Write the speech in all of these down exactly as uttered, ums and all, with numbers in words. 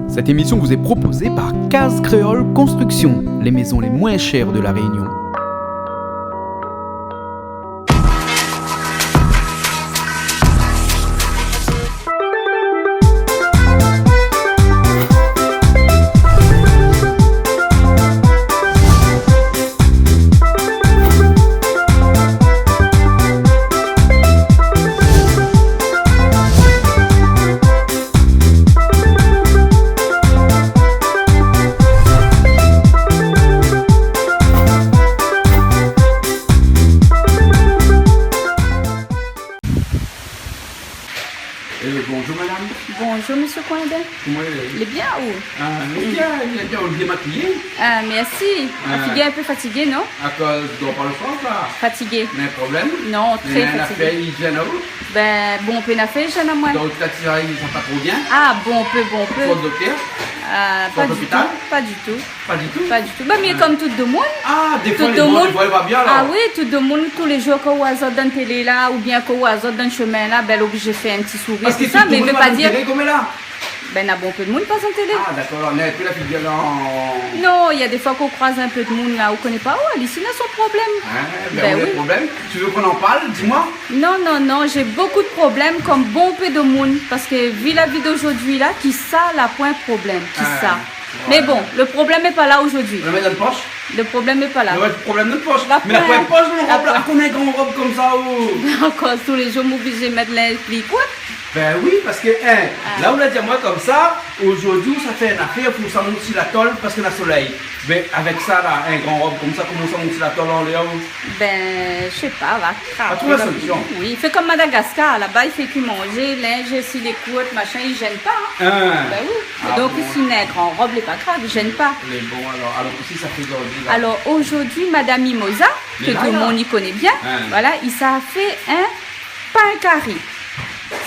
Cette émission vous est proposée par Case Créole Construction, les maisons les moins chères de La Réunion. Eh, bonjour madame. Bonjour, monsieur Coindin. Koman i lé ? Lé bien, ou ? Ah, lé bien, lé bien, ou lé bien makiyé. Ah, mèrsi. Ah. La figir in pé fatigé, non ? Akoz ou dor pa lo soir, koi ? Fatigé. Néna in problèm ? Non, tré fatigé. Néna in nafèr i zèn aou ? Bin, bonpé nafèr i zèn amoin. Donk, ou la tiré, i sava pa tro bien ? Ah, bonpé, bonpé. Sort doktèr ? Ah, pa ditou, pa ditou. Sort lopital ? Pa ditou ? Pa ditou. Bin, mé kom tout domoun. Ah, défoi lé bon, défoi lé pa bien, alor. Ah oui, tout domoun, tou lé zour, kan ou azot dan télé la, oubien kan ou azot dan shomin la, bin, lé oblizé fé in ti sourir, tousa, mé i vé pa dir... Parske tout domoun i va dan télé, koméla. Bin, na bonpé d'moun i pas dan télé. Ah, dakor, alor, néna pi la figir la an... Non, néna défoi kan ou kroiz in pé d'moun la, ou koné pa, ou, ali osi na son problèm. Ah, bin, ou na problèm. Tu veux qu'on en parle ? Dis-moi. Non, non, non, j'ai beaucoup de problèmes, kom bonpé domoun, parske vi la vi d'aujourd'hui la, kisa la poin problèm, kisa ? Ah. Mé bon, lo problèm lé pa la zordi. Ou la mèt dan out posh ? Lo problèm lé pa la. Ou la mèt lo problèm dan out posh. Mé la poin posh, mon rob la. Akoz in gran rob konmsa, ou ? Akoz tou lé zour, mi oblizé mèt linz pli kourt. Bin oui, parske, in, la ou la di amoin konmsa, zordi ou sa fé in nafèr pou sa mont si la tol parske na solèy. Bin, avèk sa la, in gran rob konmsa, koman sa mont si la tol anlèr, ou ? Bin, mi sé pa, va. Ah, trouv la solision. Oui, i fé kom Madagascar, laba i fé ki manzé, linz, si lé kourt, mashin, i zèn pa, in. Ah. Bin oui. Ah bon. Donk, si néna in gran rob, lé pa grav, i zèn pa. Lé bon, alor, alor, kosa i sa fé zordi la ? Alor, zordi, Madame Mimosa, ke tout domoun i koné bien, voilà, i sa fé in pin kari.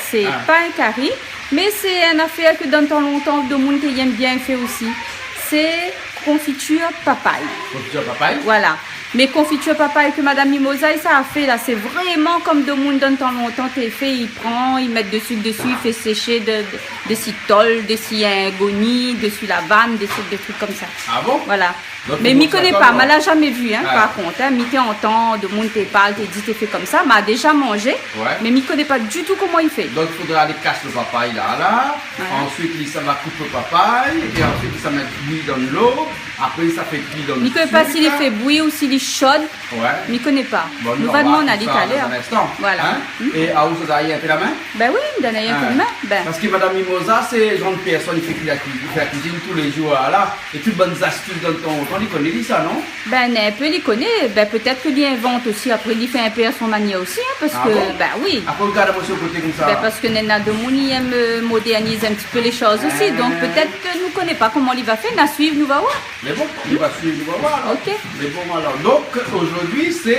Sé pa in kari, mé sé in nafèr ke dan tan lontan, domoun té i èm bien fé osi. Sé konfitir papay. Konfitir papay ? Voilà. Mé konfitir papay ke Madame Mimosa i sa fé la, sé vréman kom domoun dan tan lontan té i fé, i pran, i mèt de sik dési, i fé séshé de, de, dési tol, dési in goni, dési la vann, dési dé trik konmsa. Ah bon ? Voilà. Donk, mé mi koné pa, ma la zamé vi, in, par kont, in, mi té antann domoun té parl, té di té fé konmsa, ma déza manzé, mé mi koné pa ditou koman i fé. Donk, i fodra alé kas lo papay la, la. Ouais. Ansuit, li sa va koup lo papay, é ansuit, li sa mèt bouyi dan dolo, apré, li sa fé kui dan lo sik. Mi koné pa si li fé bouyi ou si li sho. Ouais. Mi koné pa. Bon, nou va domann ali talèr. Voilà. In ? É aou, sa i done in pé la min ? Bin oui, mi done in pé la min. Bin. Parske Madame Mimosa, sé le zanr pèrsone i fé kui-, i fé la kuizine tou lé zour, la. É tout bann zastis dan tan lontan, li koné li sa, non ? Bin, in pé li koné. Bin, pétèt ke li invant osi, apré li fé in pé a son manièr osi, in, parske, bin oui. Ah bon ? Apré, ou gard amoin su lo koté konmsa. Bin, parske néna domoun i èm, euh, modèrniz in ti pé lé shoz osi. Donk, pétèt ke nou koné pa koman li va fé, na suiv, nou va oir. Mé bon, nou va suiv, nou va oir, alor. Ok. Mé bon, alor. Donk, zordi, sé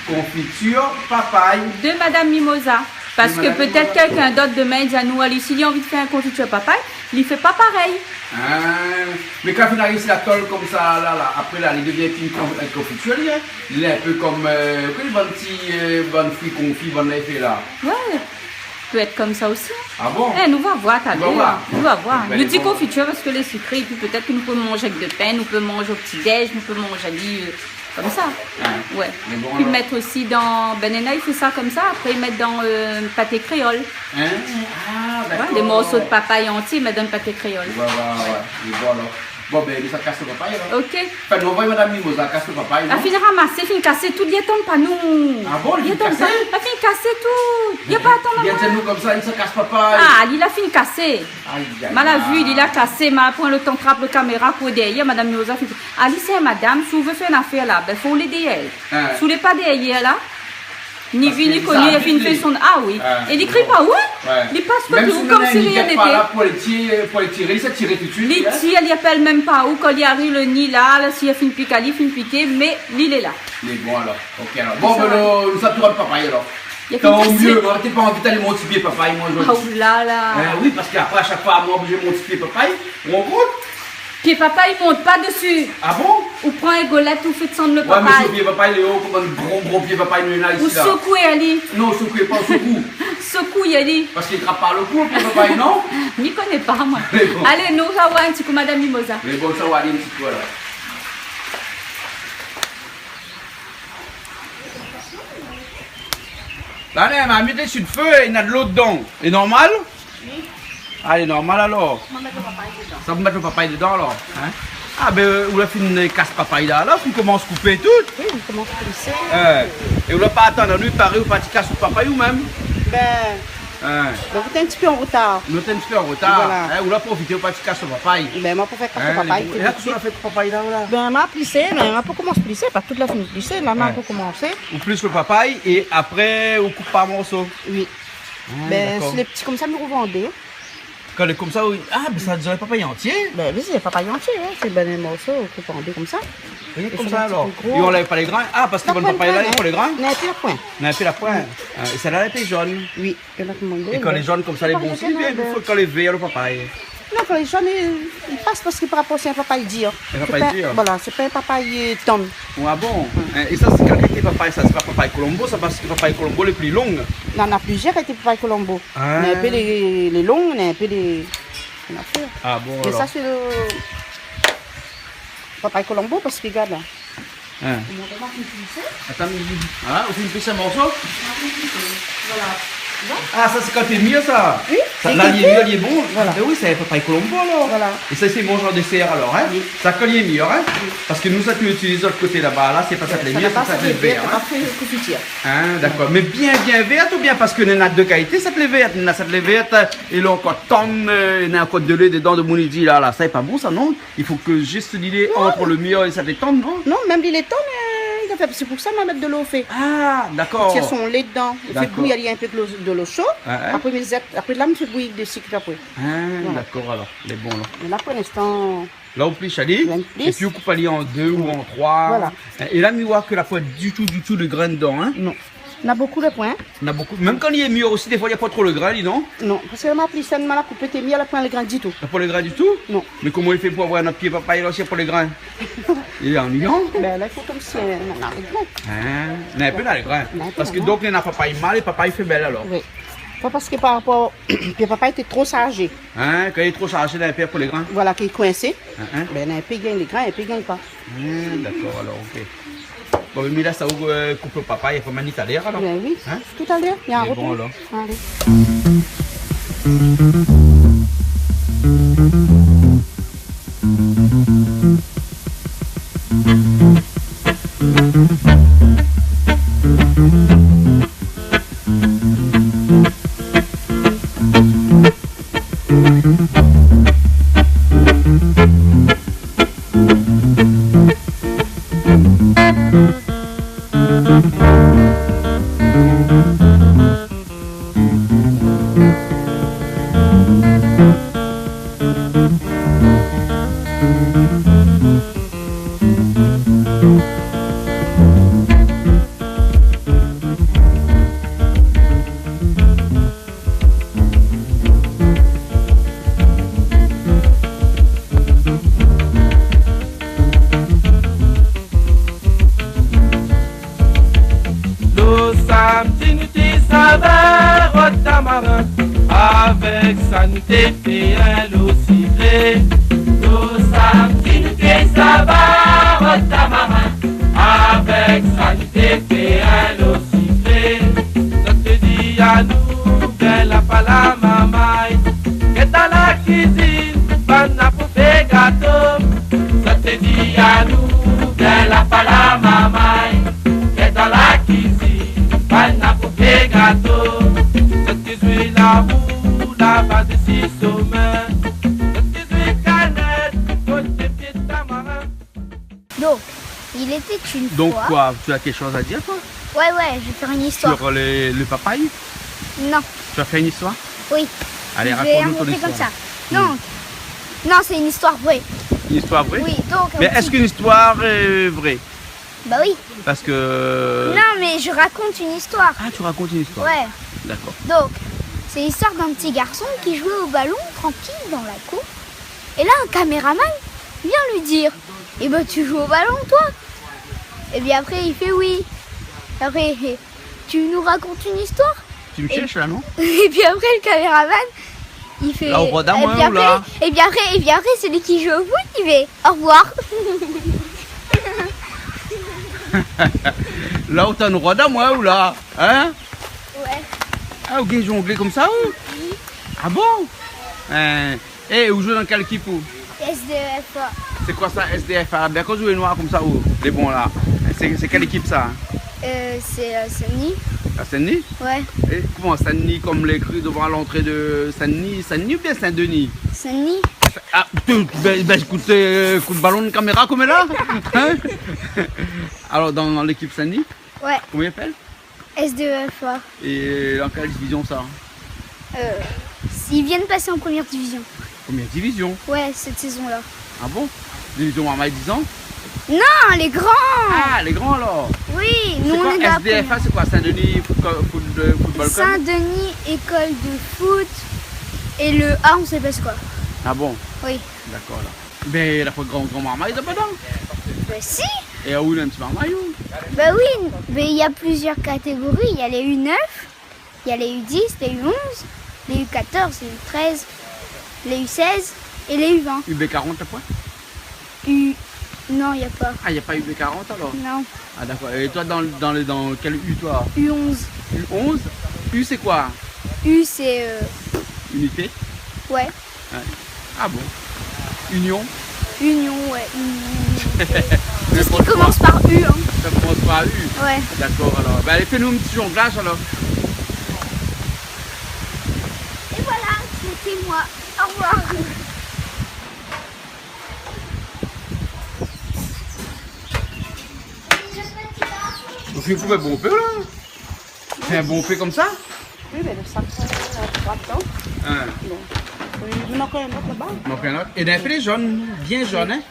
konfitir papay. De Madame Mimosa. Parske pétèt kèlkin dot domin i di anou, ali, si li anvi fé in konfitir papay, li fé pa parèy. Ah, mé kan fine ariv si la tol konmsa, la, la, apré la, li devien in konf-, in konfitir, li, in. Li lé in pé kom, euh, koman i di, bann ti, euh, bann frui konfi, bann la i fé la. Ouais. Pé èt konmsa osi. Ah bon ? Eh, nou va oir talèr. Nou va oir. Nou va oir. Bin, nou di konfitir parske lé sikré, épi pétèt ke nou pé manz avèk de pin, nou pé manz o pti déj, nou pé manz ali, euh, konmsa. Ah. Ouais. Mé bon, alor. Pi mèt osi dan, bin, néna i fé sa konmsa, apré i mèt dan, euh, paté kréol. In ? Ah, dakor. Ouais, dé morso de papay antié, mèt dan paté kréol. Ouais, ouais, ouais. Mé bon, alor. Bon, bin, nou sa kas lo papay, alor. Ok. Anfin, nou anvoy Madame Mimosa kas lo papay, non ? La fine ramasé, fine kasé tout, li atann pa nou. Ah bon, li fine kasé ? La fine kasé tout. Li la pa atann amoin. Li vien di anou konmsa, li sa kas papay. Ah, li la fine kasé. Ay, ay, ay. Ma la vi, li la kasé, ma pran lo tan trap lo kaméra pou dèrièr, Madame Mimosa fine kasé. Ali, sé madam, si ou vé fé in nafèr la, bin, fo ou lé dèrièr. In. Si ou lé pa dèrièr la, ni vi, ni koni, li fine fé son, ah oui. Ah, bon. É li kri pa, oui. Ouais. Li pas koté ou konm si rien n'été. Mèm si ou néna in ligèt par la pou alé tir, pou alé tiré, li sa tiré tout suit, li, in. Li tir, li apèl mèm pa ou, kan li ariv lo ni la, la, si li fine piké, li fine piké, mé li lé la. Mé bon, alor. Ok, alor. Bon, bin, nou sa tourn papay, alor. Li la fine kasé. Tan myé, moin té pa anvi alé mon ti pié papay, moin, zordi. Oh la la. Eh oui, parske apré, a shak foi, moin, oblizé mon ti pié papay, ou konpran ? Pié papay i mont pa dési. Ah bon ? Ou pran in golèt, ou fé désann lo papay. Ouais, mé so pié papay, lé o, konm in gro, gro pié papay nou néna isi la. Ou sékou ali. Non, sékou pa, sékou. Sékou ali. Parské li trap pa lo kou, pié papay, non ? Mi koné pa, moin. Mé bon. Alé, nou sa oir in ti kou Madam Mimosa. Mé bon, sa va alé in ti kou, alor. La, la, ma mèt su lo fé, néna dolo dedan. Lé normal ? Oui. Ah, lé normal alor. Ou va mèt lo papay dedan. Sa, ou mèt lo papay dedan alor, in ? Ah, bin, ou la fine kas papay la, la, ou komans koupé tout. Oui, ou komans koupé. É ou la pa atann anou paré, ou parti kas lo papay ou mèm ? Bin, donk, ou té in ti pé an rotar. Nou té in ti pé an rotar. Voilà. In, ou la profité, ou parti kas lo papay. Bin, moin pou fé kas lo papay. É la, kosa ou la fé lo papay la, la ? Bin, ma plisé, mé ma pou komans plisé, pa tout la fine plisé, la, ma pou komansé. Ou plis lo papay é apré, ou koup par morso. Oui. Ah, dakor. Bin, si lé pti konmsa, nou revandé. Kan lé konmsa, oui. Ah, bin, sa, sé papay antié. Bin oui, sé papay antié, in. Sé bann morso, ou koup an dé konmsa. Oui, konmsa alor. É ou anlèv pa lé grin. Ah, parské bann papay la, i fo lé grin. Non, pi la poin. Non, pi la poin. Ah, é sa la, lé pli zone. Oui, néna ki mango. É kan lé zone konmsa, lé bon osi, bien, i fo kan lé vèr lo papay. Non, kan lé zone, i, i pas parské par rapor sé in papay dir. In papay dir. Sé pa, voilà, sé pa in papay, euh, tann. Ah bon ? In, é sa, sé kèl kalité papay, sa ? Sé pa papay Colombo, sa, parské papay Colombo lé pli long. Non, néna plizièr kalité papay Colombo. Ah. Néna in pé lé, lé long, néna in pé lé, néna in pé. Ah bon, alor. Mé sa, sé lo papay Colombo, parské, gard la. In. Ou mont pa fine plisé. Atann, mi di. Ah, ou fine plis in morso ? Ma fine plisé. Voilà. Tu vois ? Ah, sa, sé kan lé mir, sa. Oui, sa, la, lé mir, lé bon. Voilà. Ah, bin oui, sé papay Colombo, alor. Voilà. É sa, sé mon zanr désèr, alor, in ? Oui. Sa, kan lé mir, in ? Oui. Parské nou, sa, nou itiliz lot koté laba, la, sé pa sa lé mir, sé sa lé vèr, in ? Sa lé pa fé konfitir. In, dakor. Ouais. Mé bien, bien vèr, oubien parské néna dé kalité, sa lé vèr. Néna sa lé vèr, é la ankor tann, euh, néna ankor dolo dedan, demoun i di, la, la, sa lé pa bon, sa, non ? I fo ke zis li lé ant lo mir é sa lé tann, non ? Non, mèm li lé tann, euh, li fé, sé pou sa ma mèt dolo o fé. Ah, dakor. Tir son lé dedan, i fé bouyi ali in pé dolo, dolo sho. Ouais, ouais. Apré, mi zèt, apré la, mi fé bouyi dé sik apré. Ah, dakor, alor. Lé bon, la. Mé la, pou linstan, la, ou plis ali, é pi ou koup ali an dé ou an troi. Voilà. É la, mi voi ke la poin ditou, ditou de grin dedan, in ? Non. Na bonpé lo poin. Na bonpé. Mèm kan li lé mir osi, défoi, na pa tro lo grin, di non ? Non, parské ma plis, ma la koupé, té mir, la poin lo grin ditou. Na pa lo grin ditou ? Non. Mé koman i fé pou avoir in ot pié papay la, si na pa lo grin ? Lé anuiyan. Bin, la, i fo konmsa, euh, na, na lo grin. In, na in pé na lo grin. Na in pé, non. Parské donk, néna papay mal é papay fémèl, alor. Oui. Pa parské par rapor, pié papay té tro sharjé. In, kan lé tro sharjé, na in pé pou lo grin. Voilà, ki koinsé. In, in. Bin, in pé i gingn lo grin, in pé i gingn pa. Hmm, dakor, alor, OK. Bon, mé la, sa, ou, euh, koup lo papay, é fo mani talèr, alor. Bin oui, talèr, néna in rotour. Mé bon, alor. Alé. Lo samdi nou té sava rod tamarin, avèk sa nou té fé in lo sikré. Lo samdi nou té sava rod tamarin, avèk sa nou té fé in lo sikré. Zot té di anou, vien la pa la marmay, gèt dan la kuizine, banna pou fé gato. Zot té di anou, vien la pa la marmay, gèt dan la kuizine, banna pou fé gato. Zot té zoué larou, laba dési somin. Zot té zoué kanèt, koté pié tamarin. Donc, il était une fois. Donc quoi, tu as quelque chose à dire, toi ? Ouais, ouais, je vais faire une histoire. Sur les, le papaye ? Non. Tu vas faire une histoire ? Oui. Allez, raconte-nous ton histoire. Je vais inventer comme ça. Hmm. Non. Non, c'est une histoire vraie. Une histoire vraie ? Oui, donc, euh... Mais est-ce qu'une histoire est vraie ? Bah oui. Parce que... Non, mais je raconte une histoire. Ah, tu racontes une histoire. Ouais. D'accord. Donc, c'est l'histoire d'un petit garçon qui jouait au ballon tranquille dans la cour. Et là, un caméraman, Viens lui dire. Eh ben, tu joues au ballon, toi ? Et puis après, il fait oui. Après, tu nous racontes une histoire ? Tu me cherches, là, non ? Et puis après, le caméraman, il fait, là, on voit dans et moi, puis après, là. Et puis après, et puis après, celui qui joue au foot, il fait au revoir. Là, ou tann rod amoin, ou la ? Hein ? Ouais. Ah, ou gingn zonglé konmsa, ou ? Oui. Ah bon ? Hein. Eh, ou zoué dan kèl ékip, ou ? S D F A. Sé koi sa, S D F A ? Bin, akoz ou lé noir konmsa, ou, lé bon la. Sé, sé kèl ékip sa ? Euh, c'est, euh, Saint-Denis. A Saint-Denis ? Ouais. É koman, Saint-Denis, konm lé ékri dovan lantré de Saint-Denis, Saint-Denis oubien Saint-Denis ? Saint-Denis. Ah, té, bin, bin, ékout, euh, kout balon de kaméra konm la. Hein ? Alor, dan, dan lékip Saint-Denis ? Ouais. Koman i apèl ? S D F A. É dan kèl divizion sa ? Euh, ils viennent passer en première division. Première division ? Ouais, cette saison-là. Ah bon ? Divizion marmay dizan ? Non, les grands. Ah, lé gran alor. Oui, sé koi, S D F A, sé koi, Saint-Denis Foot-, Foot-, Football Club ? Saint-Denis École de Foot. Et le A, on sait pas c'est quoi. Ah bon ? Oui. Dakor, la. Bin, la pa gran, gran marmay dodan ? Bin si. É ou, néna in ti marmay, ou ? Bin oui, mais il y a plusieurs catégories. Il y a les U neuf, il y a les U dix, les U onze, les U quatorze, les U treize, les U seize et les U vingt. U B quarante, la poin ? U, non, il y a pas. Ah, y a pa U B quarante alor ? Non. Ah, dakor. É toi, dan, dan le, dan kèl U, toi ? U onze. U onze ? U, sé koi ? U, c'est, euh, unité ? Ouais. Ouais. Ah bon ? Union ? Union, ouais, union. Tout ce qui commence par U, hein. Sa i komans par U ? Ouais. Dakor, alor. Bin, alé, fé anou in ti zonglaz, alor. Et voilà, c'était moi. Au revoir. Donk, ou koup in bonpé, la ? Fé in bonpé konmsa ? Oui, bin, le sak, euh, a droit, non ? Hein. Bon. Oui, i mank in ot laba. Mank in ot. É néna in pé lé zone, bien zone, hein ?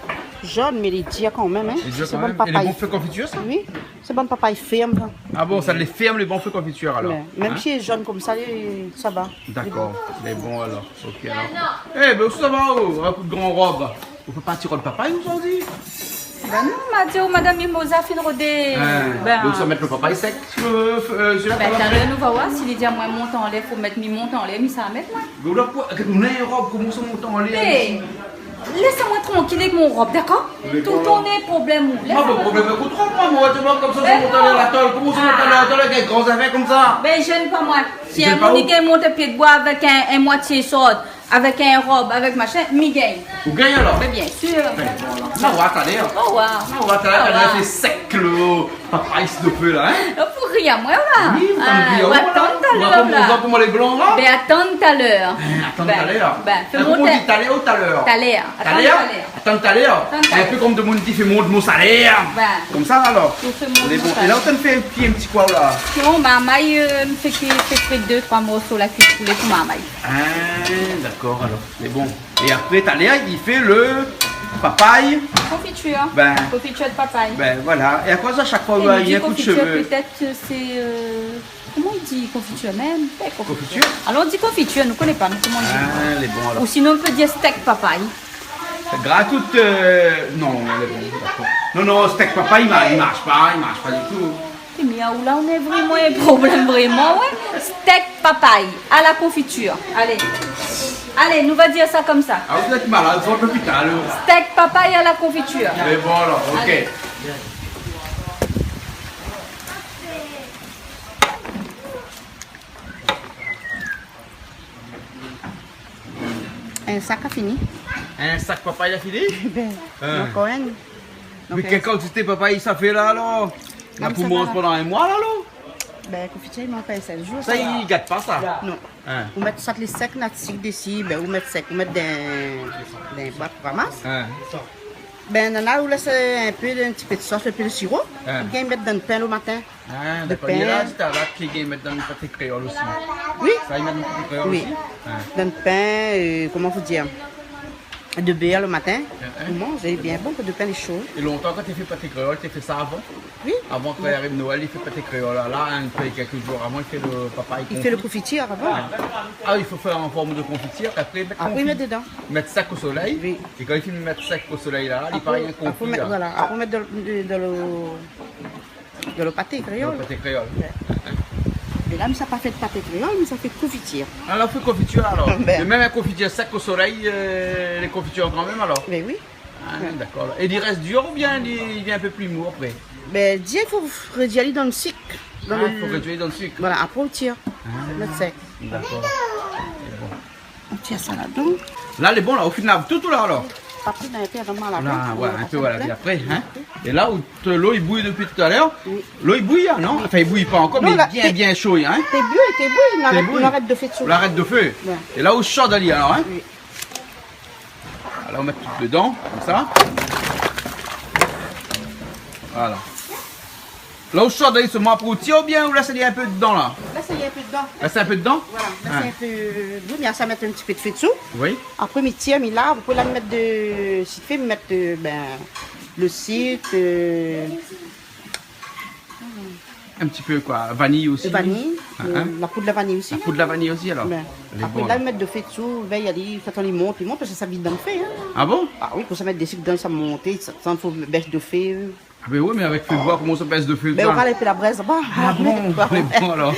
Zone, mé lé dir kan mèm, hein. Lé dir kan mèm. Sé bon papay. É lé bon pou fé konfitir, sa ? Oui, sé bon papay ferm, sa. Ah bon, sa lé ferm, lé bon pou fé konfitir, alor. Mèm si lé zone konmsa, lé, sa va. Dakor, lé bon, alor. Ok, alor. Eh, bin, sa va, oh, in kou de gran rob. Ou pé pa tir rod papay, ou sa di ? Bin non, ma di, oh, madam Mimoza fine rodé. Hein, bin, donk sa mèt lo papay sèk, euh, euh, sur la table après. Bin, talèr nou va oir, si li di amoin mont anlèr, fo mèt, mi mont anlèr, mi sa mèt, moin. Mé ou la, ou néna in rob, koman sa mont anlèr ? Eh, lès amoin trankil avèk mon rob, dakor ? Toultan néna problèm, ou. Lès amoin trankil. Ah, bon, problèm, ékout, rob, moin, moin, ou oi, konmsa, sa mont anlèr la tol, koman sa mont anlèr la tol, avèk in gran zafèr konmsa ? Bin, zèn pa moin. Zèn pa ou ? Si in moun i gingn mont pié d'boi avèk in, in moitié sord, avèk in rob, avèk machin, mi gingn. Ou gingn alor ? Mé bien sir. Bin, bon, alor. Na oir talèr. Orevoir. Na oir talèr, talèr, sé sèk lo papay, si ou vé, la, hein ? Ou fou ri amoin, la. Oui, ou fou ri amoin, la. Ah, ou atann talèr, la. Ou va koman lé blan, la ? Bin, atann talèr. Hein, atann talèr. Bin, fé mont. Koman i di, talèr ou talèr ? Talèr. Atann talèr. Atann talèr. Atann talèr. In pé konm demoun i fé mont mon salèr. Bin. Konmsa, alor. Ou fé mont mon salèr. Lé bon. É la, ou tann fé kui in ti koi, la ? Non, marmay, euh, mi fé kui, fé fri dé, troi morso la kui poulé pou marmay. Ah, dakor, alor. Mé bon. É apré, talèr, i fé lo papay. Konfitir. Bin. Konfitir de papay. Bin, voilà. É akoz a shak foi, ou néna in kou de shové ? Pétèt sé, euh, koman i di konfitir mèm ? Konfitir. Alor, ou di konfitir, nou koné pa, nou, koman i di. Ah, lé bon, alor. Ou sinon, ou pé dir stèk papay. Sé gratout, euh, non, lé bon, dakor. Non, non, stèk papay, i ma-, i marsh pa, i marsh pa ditou. Mé aou la, ou néna vréman in problèm, vréman, ouais. Stèk papay à la confiture. Alé. Alé, nou va dir sa konmsa. Ah, ou lé malad, sort lopital, ou. Stèk papay à la confiture. Mé bon, alor, ok. Alé. In sak la fini. In sak papay la fini ? Bin, ankor inn. Donk, mé kèl kantité papay sa fé la, alor ? Na pou manz pandan in moi la, alor ? Bin, konfitir, i manz pa in sèl zour, sa. Sa i gat pa, sa ? Non. Hein. Ou mèt sat lé sèk, natir dési, bin, ou mèt sèk, ou mèt dan, dan in boit, ramas. Hein. Bin, nana, ou lès in pé, in ti pé de sos, in pé de siro, hein, ou gingn mèt dan lo pin lo matin. Ah, dakor. Pin. Néna la, di talèr, ki gingn mèt dan lo paté kréol osi. Oui. Sa, i mèt dan lo paté kréol osi. Oui. Ah. Dan lo pin, euh, koman fo dir ? De bèr le matin, hein, hein, pou manzé, lé bien bon, ke de pin lé sho. É lontan, kan té fé paté kréol, té fé sa avan ? Oui. Avan, kan i ariv Noèl, i fé paté kréol. La, la, in, kèk zour avan, i fé le papay konfi. I fé le konfitir avan. Ah. Ah, i fo fé an form de konfitir, apré mèt konfi. Apré mèt dedan. Mèt sèk o solèy. Oui. É kan i fini mèt sèk o solèy la, li parèy in konfi, la. Apré, apré mèt, voilà, apré mèt dan, dan le, dan le paté kréol. Dan le paté kréol. Ouais. É la, mi sa pa fé paté kréol, mi sa fé konfitir. Ah, la, ou fé konfitir, alor. Ben. É mèm in konfitir sèk o solèy, euh, lé konfitir kanmèm, alor. Ben oui. Ah, ouais, dakor. É li rès dir oubien li, li vien in pé pli mou apré ? Ben, dir, i fo rédui ali dan le sik. Ah, i fo rédui dan le sik. Voilà, apré ou tir. Ah, mèt sèk. Dakor. Sé bon. Ou tir sa ladan. La, lé bon, la, ou fine lav tout, tout la, alor ? Apré, ben, in pé avan, la, la, ouais, in pé, voilà, pi apré, hein. É la, ou té, lo i bouy dopi talèr. Oui. Lo i bouy, hein, non ? Oui. Anfin, i bouy pa ankor, mé la, bien, bien sho, hein. Té bouy, té bouy, ou arèt, ou arèt de fé dsou. Ou arèt de fé. Ouais. É la, ou shod ali, alor, hein. Oui. Alor, ou mèt tout dedan, konmsa. Voilà. La, ou shod ali solman pou ou tir oubien ou lès ali in pé dedan, la ? Lès ali in pé dedan. Lès in pé dedan ? Voilà, lès in pé, oui, mé sa mèt in ti pé de fé dsou. Oui. Apré, mi tir, mi lav, apré la, mi mèt de, si fé, mi mèt, euh, ben, le sik, euh, in ti pé koi, vaniy osi. Vaniy, hein, euh, hein ? La poud la vaniy osi, la. La poud la vaniy osi, alor. Ben, lé bon, la. Apré la, mi mèt de fé dsou, vèy ali, atann li mont, li mont, parske sa vit dan le fé, hein. Ah bon ? Ah oui, pou sa mèt de sik dedan, sa mont, sa, sa, fo bès de fé. Ah ben oui, mé avèk fé d'boi, koman sa bès de fé ? Ben, sa, ou kal in pé la brèz anba. Ah bon ? Lé bon, alor.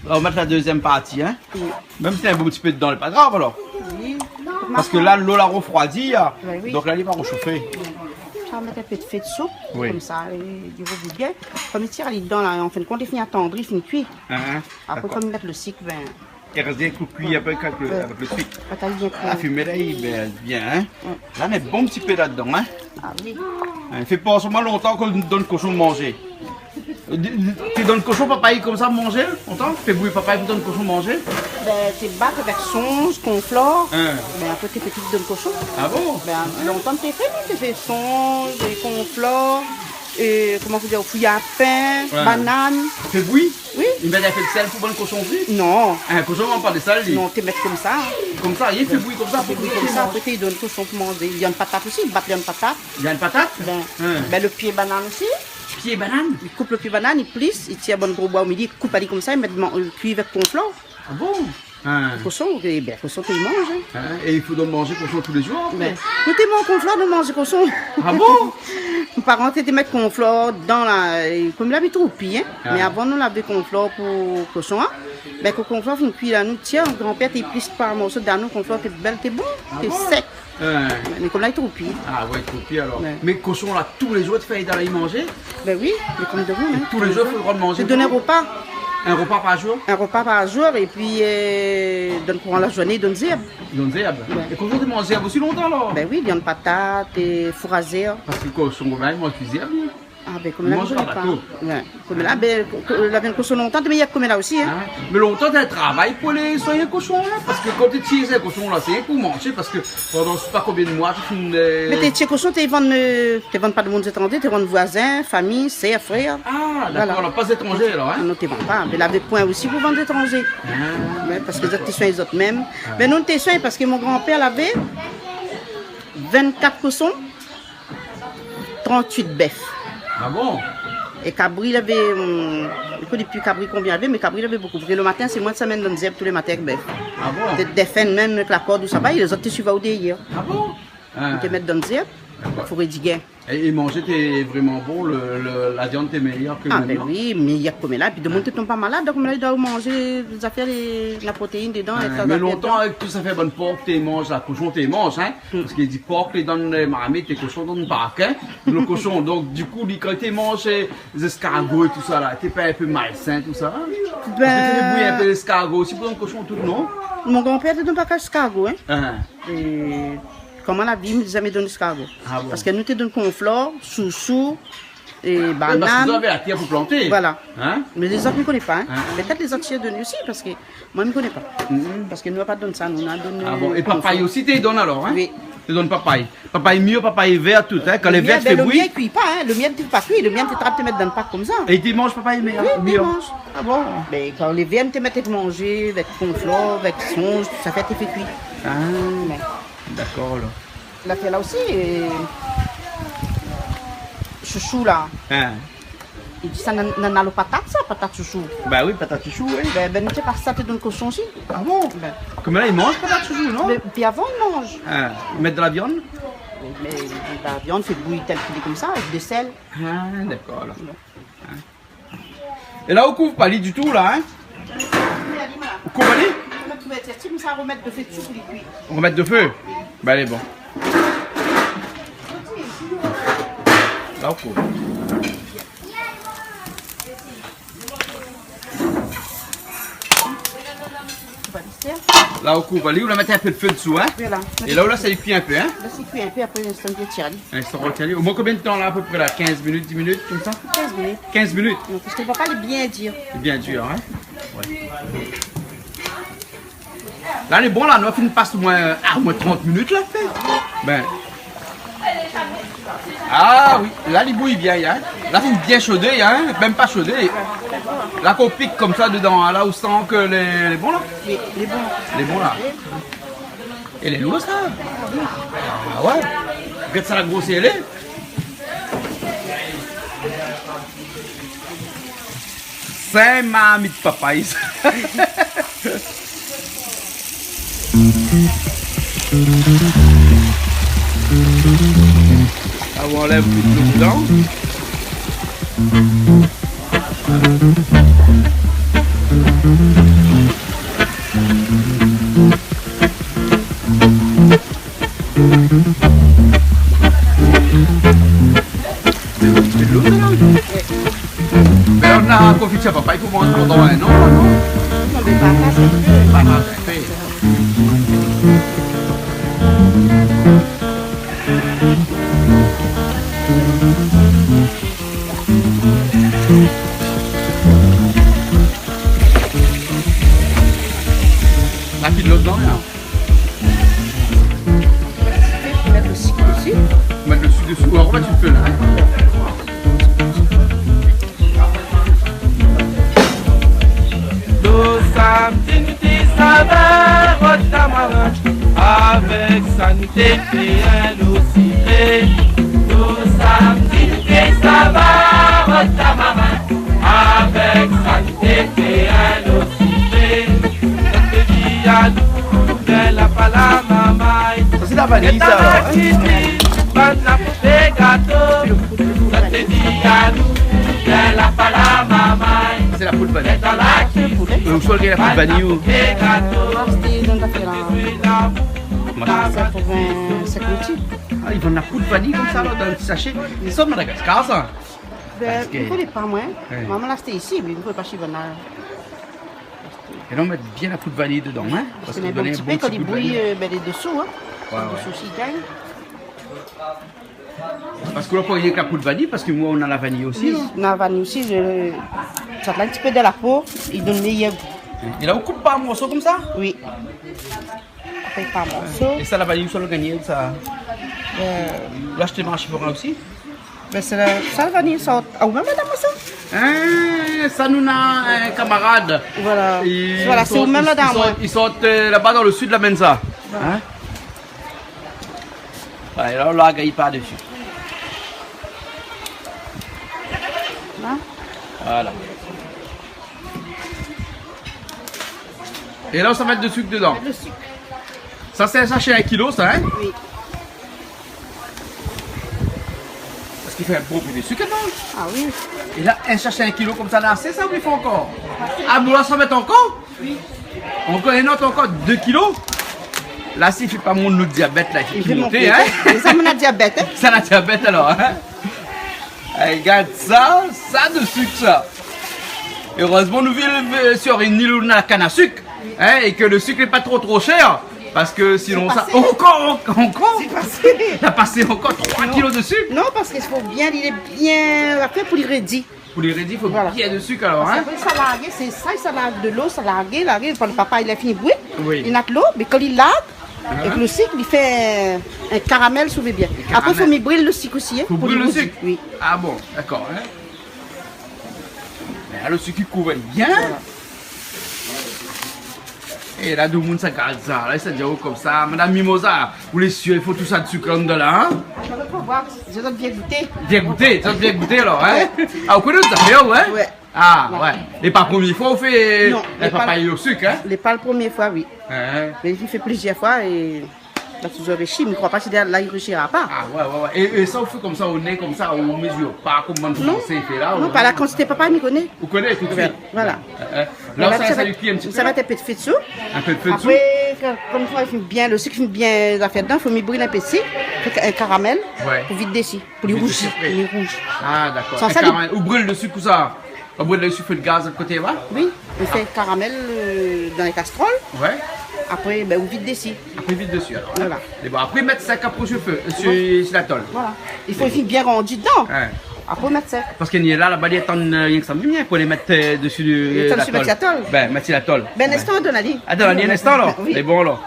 La, ou mèt la dézièm parti, hein ? Oui. Mèm si in bon ti pé dedan, lé pa grav, alor. Oui. Parske la, lo la refroidi, hein. Ben oui. Donk la, li va réshofé. Sa mèt in pé de fé dsou, oui, konmsa, é li rebouy bien. Kan mi tir ali dedan, la, an fin de kont, li fini atandri, li fini kui. Hein, hein. Apré, dakor, kan mi mèt le sik, ben, i rès bien kui apré avèk le, ouais, avèk le sik. Kan li vien kui. Ah, fimé la, lé bien, bien, hein. Ouais. La, mèt bon ti pé ladan, hein. Ah oui. Hein, fé pans amoin lontan kan nou donn koshon manzé. Di, di, té donn koshon papay konmsa manzé, lontan ? Fé bouy papay pou donn koshon manzé ? Ben, té bat avèk sonz, konflor. Hein. Ben, apré, té fé tout donn koshon. Ah bon ? Ben, lontan, té fé, non, té fé sonz, é konflor, é, koman i di, fouyapin, ouais, banane. Fé bouy ? Oui. I mèt in pé de sèl pou bann koshon osi ? Non. In koshon i manz pa de sèl, li ? Non, té mèt konmsa. Konmsa, li fé bouy konmsa, fé bouy konmsa, apré té donn koshon pou manzé. Li ann patat osi, li bat li ann patat. Li ann patat ? Ben, hein, ben, le pié banane osi. Pié banane ? Li koup le pié banane, li plis, li tir bann gro boi o milié, li koup ali konmsa, li mèt man-, euh, kui avèk konflor. Ah bon ? Hein. Koshon, é ben, koshon, té i manz, hein. Hein, é i fo donn manzé koshon tou lé zour, apré ? Ben, nou té manz konflor, nou manz koshon. Ah bon ? Mon paran té, té mèt konflor dan la, é, konm la, mi trouv pi, hein. Ah. Mé avan, nou lavé konflor pou koshon, hein. Ben, kan konflor fine kui la, nou tir, mon granpèr té i plis par morso dan nou, konflor té bèl, té bon, té sèk. Ah bon ? Hein. Mé konm la, li trouv pi. Ah ouais, li trouv pi, alor. Ouais. Mé koshon la, tou lé zour, té fé dan la manzé ? Ben oui, mé konm domoun, hein, tou lé zour, fo le droi manzé. Té donn in repa. In repa par zour ? In repa par zour, épi, euh, donn kouran la zourné, donn zèrb. Donn zèrb. Ouais. É koshon té manz zèrb osi lontan, alor ? Ben oui, viann patat, é four a zèrb. Parske koshon, ben, i manz pi zèrb, li. Ah ben, konm la, mi koné pa. I manz pa tro. Ouais. Konm la, ben, ko-, ko-, la viann koshon lontan, té méyèr ke konm la osi, hein. Hein ? Mé lontan, té travay pou alé soign koshon, hein, parske kan té tié koshon la, sé pou manzé, parske pandan sé pa konbien de moi, té fine, euh... Mé té tié koshon, té vann, euh, té vann pa demoun zétranzé, té vann voizin, fami, sèr, frèr. Ah, dakor, voilà. La pa zétranzé, alor, hein ? Non, té vann pa. Mé lavé poin osi pou vann zétranzé. Ah. Ouais, parske zot té soign zot mèm. Ah. Mé nou, nou té soign parske mon granpèr lavé vinn-kat koshon. Trant-uit bèf. Ah bon ? É kabri, lavé, hum, mi koné pi kabri konbien lavé, mé kabri lavé bonpé. Parske le matin, sé moin sa amenn donn zèrb tou lé matin avèk bèf. Ah bon ? Té défenn mèm avèk la kord ou sa va, é lézot té suiv aou dèryèr. Ah bon ? Hein. Té mèt donn zèrb, dakor, fo rédigé. É, é manzé té vréman bon, le, le, la viann té méyèr ke mintnan ? Ah ben oui, méyèr ke konm la. Épi demoun té tonm pa malad, donk konm la, i doi manzé zafèr lé, la protéine dedan, é sa, mé zafèr lontan, avèk tout zafèr bann pork té manz, la, koshon té manz, hein. Hmm. Parske i di pork lé dan, euh, marmit, é koshon dan park, hein. Le koshon, donk, di kou, li, kan té manz, euh, zéskargo é tout sa la, té pa in pé malsin, tout sa, hein ? Ben, parske té bouy in pé zéskargo osi pou donn koshon tout, non ? Mon granpèr té donn pa ke zéskargo, hein. Hein. É koman la vi, mi zamé donn zéskargo. Ah bon ? Parske nou té donn konflor, sousou, é banane. Oui, parske zot lavé la tèr pou planté. Voilà. Hein ? Mé lézot, mi koné pa, hein. Hein ? Pétèt lézot té donn osi, parske moin, mi koné pa. Mhm. Parske nou la pa donn sa, nou, nou la donn, euh, konflor. Ah bon ? É papay osi, té donn alor, hein ? Oui. Té donn papay. Papay mir, papay vèr, tout, in. Kan lé vèr, té fé bouyi. Lo mir, bin, lo mir i kui pa, in. Lo mir té pa kui, lo mir té trap, té mèt dan lo pak konmsa. É té manz papay mir, mir. Oui, té manz. A bon ? Bin, kan lé vèr, té mèt avèk manzé, avèk konflor, avèk sonz, tout sa fé, té fé kui. A. Bin. Dakor, alor. La fé la osi, eu, shoushou la. In. I di sa, nan, nan, nan lo patat sa, patat shoushou. Ba oui, patat shoushou, oui. Bin, bin, nou té pa sa té donn koshon osi. A bon ? Bin. Koméla i manz patat shoushou, non ? Bin, pi avan i manz. A, i mèt dan la vyann ? Mé, mé la vyann, fé bouyi tèl k'lé konmsa, avèk de sèl. A, dakor, alor. Bon. In. É la, ou kouv pa li ditou, la, in ? Ou kouv pa li ? Ou mèt do fé dsi pou li kui. Ou mèt do fé ? Bin, alé, bon. La, ou kouv. La, ou kouv pa li, ou la mèt in pé d'fé dsou, in ? Voilà. É la, ou la, sa i kui in pé, in ? La, sa i kui in pé, apré, sa i tir ali. In, sa i tir ali. Omoin konbien d'tan, la, apépré, la ? Kinz minit, dis minit, konmsa ? Kinz minit. Kinz minit ? Non, parske lo papay lé bien dir. Lé bien dir, in ? Oué. La, lé bon, la, nou la fine pas omoin, a, omoin trant minit, la, fé. Bin. A oui, la, li bouyi bien, in. La, fine bien shodé, in. Mèm pa shodé. La, kan ou pik konmsa dedan, la, ou san ke lé, lé bon, la. Lé, lé bon. Lé bon, la. É lé lour, sa. A oué. Gèt sa, la grosèr lé. Sé in marmit papay, sa. A, ou anlèv tout lo boudan. Sé lo, sé lo, sa, la. Mé ou na konfit papay pou manz pandan in an, non ? Non, mé pa mal, sé ke pa mal, sé. La fine lo tan, la. Mèt lo sik dsi. Mèt lo sik dsi. Ou aromatiz in pé, la, in. Lo samdi nou té sava rod tamarin, avèk sa nou té fé in lo sikré. Lo samdi nou té sava rod tamarin, avèk sa nou té fé in lo sikré. Sa té di anou, mé la pa la marmay. Sa, sé la vaniy, sa, alor, in ? Bann la pou fé gato. Sa té di anou, mé la pa la marmay. Sa, sé la poud vaniy. Mé ou sort gingn la poud vaniy, ou ? Acheté dan zafèr la. Sa pou vin, sink louti. A, i vann la poud vaniy konmsa, la, dan in ti sashé. Sa, Madagaskar, sa. Bin, parske mi koné pa, moin. Oué. Momon la ashté isi, mé mi koné pa si i vann la. É la, ou mèt bien la poud vaniy dedan, in ? Parske mèm in ti pé, kan li bouyi, eu, bin, lé dsou, in. Oué, oué. Dsou osi i gingn. Parske ou la pa rienk la poud vaniy, parske moin, ou na la vaniy osi, non ? Oui, na la vaniy osi, je, sa la in ti pé dan la po, i donn méyèr gou. É la, ou koup par morso konmsa ? Oui. Apré, par morso. É sa, la vaniy, ousa ou la gingn sa ? Eu, ou la ashté marshé forin osi ? Bin, sé la, sa, la vaniy sort. A, ou mèm la done amoin sa ? In, sa, nou na in kamarad. Voilà. Voilà, sé ou mèm la done amoin. I sort, i sort, eu, laba dan lo sid, la amenn sa. Voilà. In ? Oué, la, ou la gingn par dsi. La ? Voilà. É la, sa va mèt de sik dedan. Mèt lo sik. Sa, sé in sashé in kilo, sa, in ? Oui. Parske i fé in bon pé de sik, non ? A oui. É la, in sashé in kilo konmsa, la, sé sa, ou i fé ankor ? A, bon, la, sa va mèt ankor ? Oui. Ankor in ot, ankor dé kilo. La, si i fé pa mont nout diabèt, la, i fé pi monté, in ? Mé sa, moin na diabèt, in ? Sa, na diabèt, alor, in ? Ay, gard sa, sa de sik, sa. Erèzman nou viv, eu, sir in il ousa na kann a sik, in, é ke lo sik lé pa tro, tro shèr, parske sinon sa, ankor, ankor, ankor. Sé pasé. La pasé ankor troi kilo de sik. Non, parske i fo bien, li lé bien afé pou li rédi. Pou li rédi, i fo bien de sik, alor, in. Parske apré, sa larg, sé sa, sa larg dolo, sa larg, larg, kan lo papay la fini bouyi, oui, li na dolo, mé kan li larg, Avèk lo sik, li fé in karamèl, si ou vé bien. In karamèl. Apré, fo mi bril lo sik osi, in, pou li rouzi. Fo bril lo sik ? Oui. Ah bon, dakor, in. Mé la, lo sik i kouvèr bien. Voilà. É la, domoun sa gard sa, la, sa i di, oh, konmsa, Madam Mimoza, ou lé sir, i fo tout sa de sik la, in ? Zot i fo voir, zot i bien gouté. Bien gouté, zot i bien gouté, alor, in ? Ouais. Ah, ou koné zafèr, ouais ? Ouais. Ah, ouais. Lé pa promié foi ou fé papay o sik, in ? Non, lé pa, lé pa lo promié foi, oui. Mé mi fé plizièr foi é la touzour réusi, mi kroi pa si la i réusira pa. Ah, ouais, ouais, ouais. É, é sa, ou fé konmsa, o né, konmsa, ou mezir pa konm bann fransé i fé la, non, ou pa la kantité papay, mi koné. Ou koné tout de suit. Voilà. La, sa, sa i kui in ti pé. Sa va èt in pé de fé dsou. In pé de fé dsou. Apré, kan, konm foi, i fine bien, lo sik i fine bien, zafèr dedan, fo mi bril in pé de sik, fé in karamèl, pou vid dési, pou li rouzi, pou li rouzi. Vid dési, apré. Ah, dakor. San sa, li karamèl, ou bril lo sik kousa ? Ou bril lo sik, fé lo gaz lot koté, va ? Oui, ou fé karamèl, euh, dan in kastrol. Ouais. Apré, bin, ou vid dési. Apré, vid dési, alor, in ? Voilà. É bon, apré, mèt sèk apré si lo fé, si, si la tol. Voilà. I fo li fine bien randi dedan. Ouais. Apré, mèt sèk. Parske ni la, laba, li atann, euh, rienk sa, mi bien, pou lé mèt, euh, dési, euh, la tol. Li atann si mèt la tol. Bin, mèt si la tol. Bin, in instan, donn ali. Ah, donn ali in instan, la. Oui. Lé bon, la.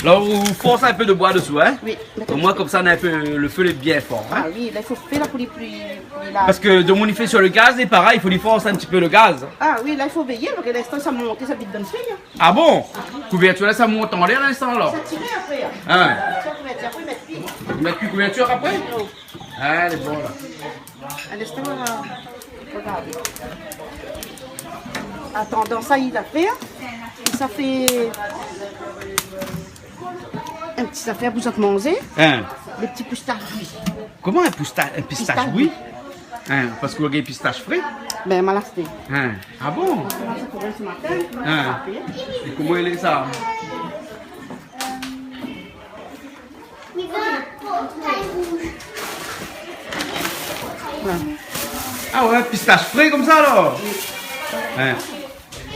La, ou fors in pé de boi dsou, in ? Oui. Omoin, konmsa, na in pé, lo fé lé bien for, in ? Ah oui, la, i fo fé la pou li pli, pou li la. Parske domoun i fé si lo gaz, é parèy, i fo li fors in ti pé lo gaz. Ah oui, la, i fo véyé, parske in instan, sa mont, sa vit dan lo fé, in. Ah bon ? Kouvèrtir la, sa mont anlèr, in instan, alor ? Sa tir apré, in. In. Sa kouvèrtir, apré, mèt pi. Mèt pi kouvèrtir apré ? Non. Ah, lé bon, la. Alé, sté la. Regard. Atandan, sa i la fé, in. Sa fé in ti zafèr pou zot manzé. In. Dé ti pistash bouyi. Koman in pista-, in pistash bouyi ? Pistash bouyi. In, parske ou gingn pistash fré ? Bin, ma la ashté. In. Ah bon ? Ma la ashté pou si matin, ma la ashté. É koman i lé sa ? Ah ouais, pistash fré konmsa, alor ? In.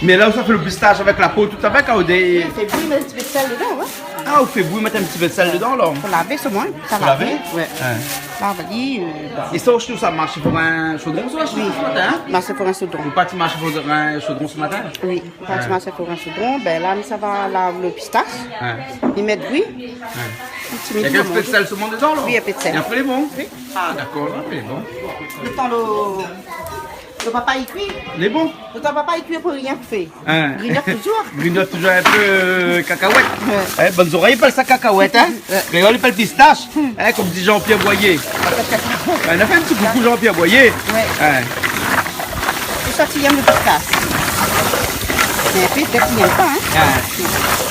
Mé la, ou sa fé lo pistash avèk la po, tout avèk, in, ou dé... Fé bouyi, mèt in ti pé d'sèl dedan, ouais. Ah, ou fé bouyi, mèt in ti pé d'sèl dedan, alor ? Fo lavé solman, sa lavé. Fo lavé ? Ouais. In. La, va di, euh, bon. É sa, ou sa marsh for in shodron, sa, si matin, in ? Oui. Marsh for in shodron. Ou parti marsh for in shodron si matin ? Oui. Kan ti marsh ankor in shodron, bin la, mi sava lav lo pistash. Ouais. Mi mèt bouyi. Ouais. In ti mèt in pé d'sèl solman dedan, la ? Oui, in pé d'sèl. É apré, lé bon ? Oui. Ah, dakor, la, lé bon. Lo tan lo, lo papay i kui. Lé bon ? Lo tan papay i kui, apré, rien fé. In. Grignot touzour. Grignot touzour in pé, euh, kakawèt. Ouais. In, bann zorèy i apèl sa kakawèt, in ? Ouais. Kréol i apèl pistash. Hmm. In, konm di Jean-Pierre Boyer. Bin, nou fé in ti koukou Jean-Pierre Boyer. Ouais. In. Pou sak i yèm lo pistash. Mé pi, pétèt i yèm pa, in. In.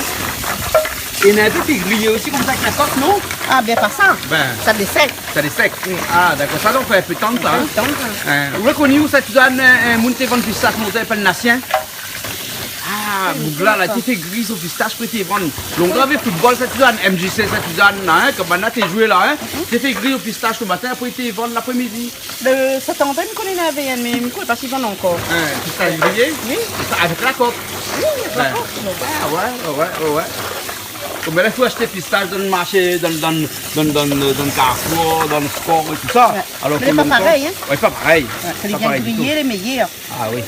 É néna in pé ki griy osi konmsa èk la kok, non ? Ah, bin, pa sa. Bin. Sa dé sèk. Sa dé sèk. Oui. Ah, dakor. Sa, donk, fo in pé tann sa, in. In pé tann sa. In. Ou la koni ousa, Suzanne, in, in moun té vann pistash, moun té apèl Nasien. Ah, boug-la, la, té fé griy son pistash, apré té vann. Lontan lavé foutbol, Sint-Sizane, M J C Sint-Sizane, la, in, konm banna té zoué la, in. Mhm. Té fé griy son pistash lo matin, apré té vann laprémidi. Lo Sint-Antoine, mi koné lavé, in, mé mi koné pa si i vann ankor. In, pistash griyé ? Oui. É sa, avèk la kok ? Oui, avèk la kok. Ah, ouais, ouais, ouais, ouais. Bon, mé la, i fo ashté pistash dan lo marshé, dan, dan, dan, dan Carrefour, dan Sport é tousa. Ouais. Alor mé ke lé pa parèy, in. Ouais, pa parèy. Ouais, kan i vien griyé, lé méyèr. Ah oui.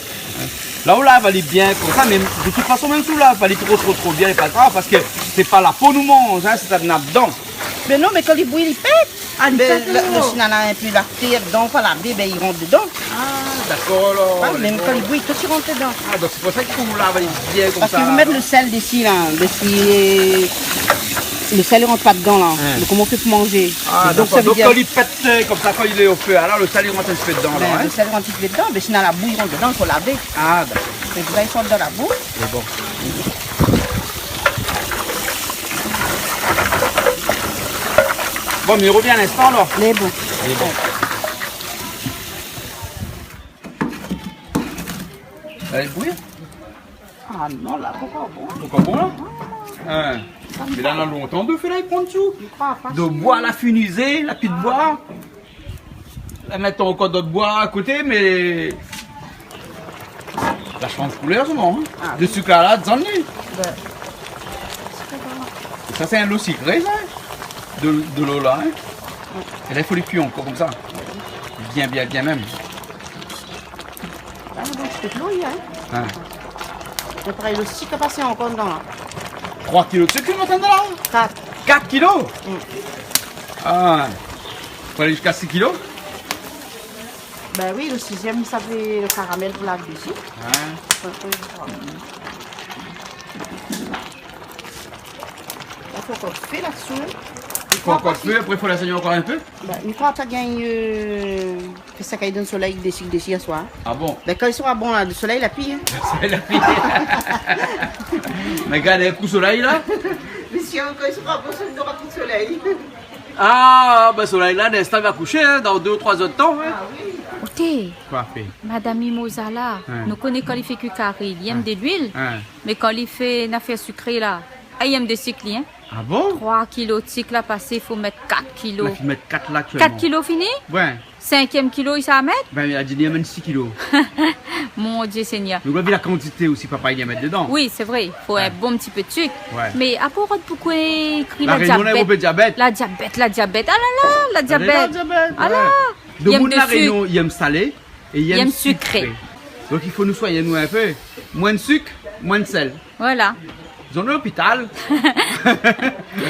La, ou lav ali bien konmsa, mé de tout fason, mèm si ou lav ali tro, tro, tro bien, lé pa grav, parske sé pa la po nou manz, in, sé sak néna dedan. Mé non, mé kan li bouyi, li pèt. Ah, li pèt, alor. Mé si néna in pé lakté dedan, pa lavé, bin, i rant dedan. Ah, dakor, alor. Ouais, mé kan li bouyi, tout i rant dedan. Ah, donk sé pou sa i fo lav ali bien konmsa, alor. Parske ou mèt lo sèl dési, la, dési, euh, lo sèl i rant pa dedan, la. In. Donk, koman ou fé pou manzé ? Ah, dakor. Donk, sa vé dir kan li pèt, euh, konmsa, kan li lé o fé, alor, lo sèl i rant in ti pé dedan, la, in ? Bin, lo sèl i rant in ti pé dedan, mé si néna la bouyi i rant dedan, i fo lavé. Ah, dakor. Mé la, i sort dan la bou. Lé bon. Bon, mé mi rovien in instan, alor. Lé bon. Lé bon. Alé, bouyi. Ah non, la, pankor bon. Pankor bon, la ? In. Mé la, na lontan de fé la, i pran dsou. De boi, la fini izé, la pi de boi. La mèt ankor dot boi a koté, mé la shanj koulèr, solman, in. Ah, oui. Lo sik la, la, desann li. Ouais. É sa, sé in lo sikré, sa, in. De, de lo la, in. Ouais. É la, i fo li kui ankor konmsa. Bien, bien, bien mèm. Ah, donk, sé de lo, in. In. Apré, lo sik la pasé ankor dedan, la. Troi kilo de sik, ou antann la ? Kat. Kat kilo ? Mm. Ah. Fo alé ziska sis kilo ? Bin oui, lo sizièm, sa fé lo karamèl pou la dsi. Ah. Ouais, ouais, ouais. La, fo ankor fé la dsi, hein. Fo ankor fé, apré, fo la sèy ankor in pé. Bin, mi kroi sa gingn, euh, Fé sa kay dan solèy, dsi, dsi aswar. Ah bon ? Bin, kan li sra bon la, lo solèy la pli, hein. Solèy la pli. Mé gard in kou solèy la. Mésyé, kan li sra bon, sa nora pli solèy. Ah, bin solèy la, linstan li va koushé, hein, dan dé ou troi zèr d'tan, hein. Ah oui. Oté. Koi fé ? Madam Mimoza la, hein, nou koné kan li fé kui kari, li èm de luil, hein, mé kan li fé in afèr sikré la, ah, li èm de sik li, hein. Ah bon ? Troi kilo de sik la pasé, fo mèt kat kilo. La fine mèt kat la aktièlman. Kat kilo fini ? Ouais. Sinkièm kilo, li sa mèt ? Bin, la di li amèn sis kilo. Mon Dieu Seigneur. Donk la, vi la kantité osi, papa, li mèt dedan. Oui, sé vré, fo in bon ti pé de sik. Ouais. Mé apré, rod, poukosa ékri la diabèt ? La Rényon, la gro pé diabèt. La diabèt, la diabèt. Ah la la, la diabèt. La diabèt, ouais. Ah la. Domoun La Rényon, li èm salé é li èm sikré. Donk i fo nou soign anou in pé. Moin de sik, moin de sèl. Voilà. Zot néna lopital.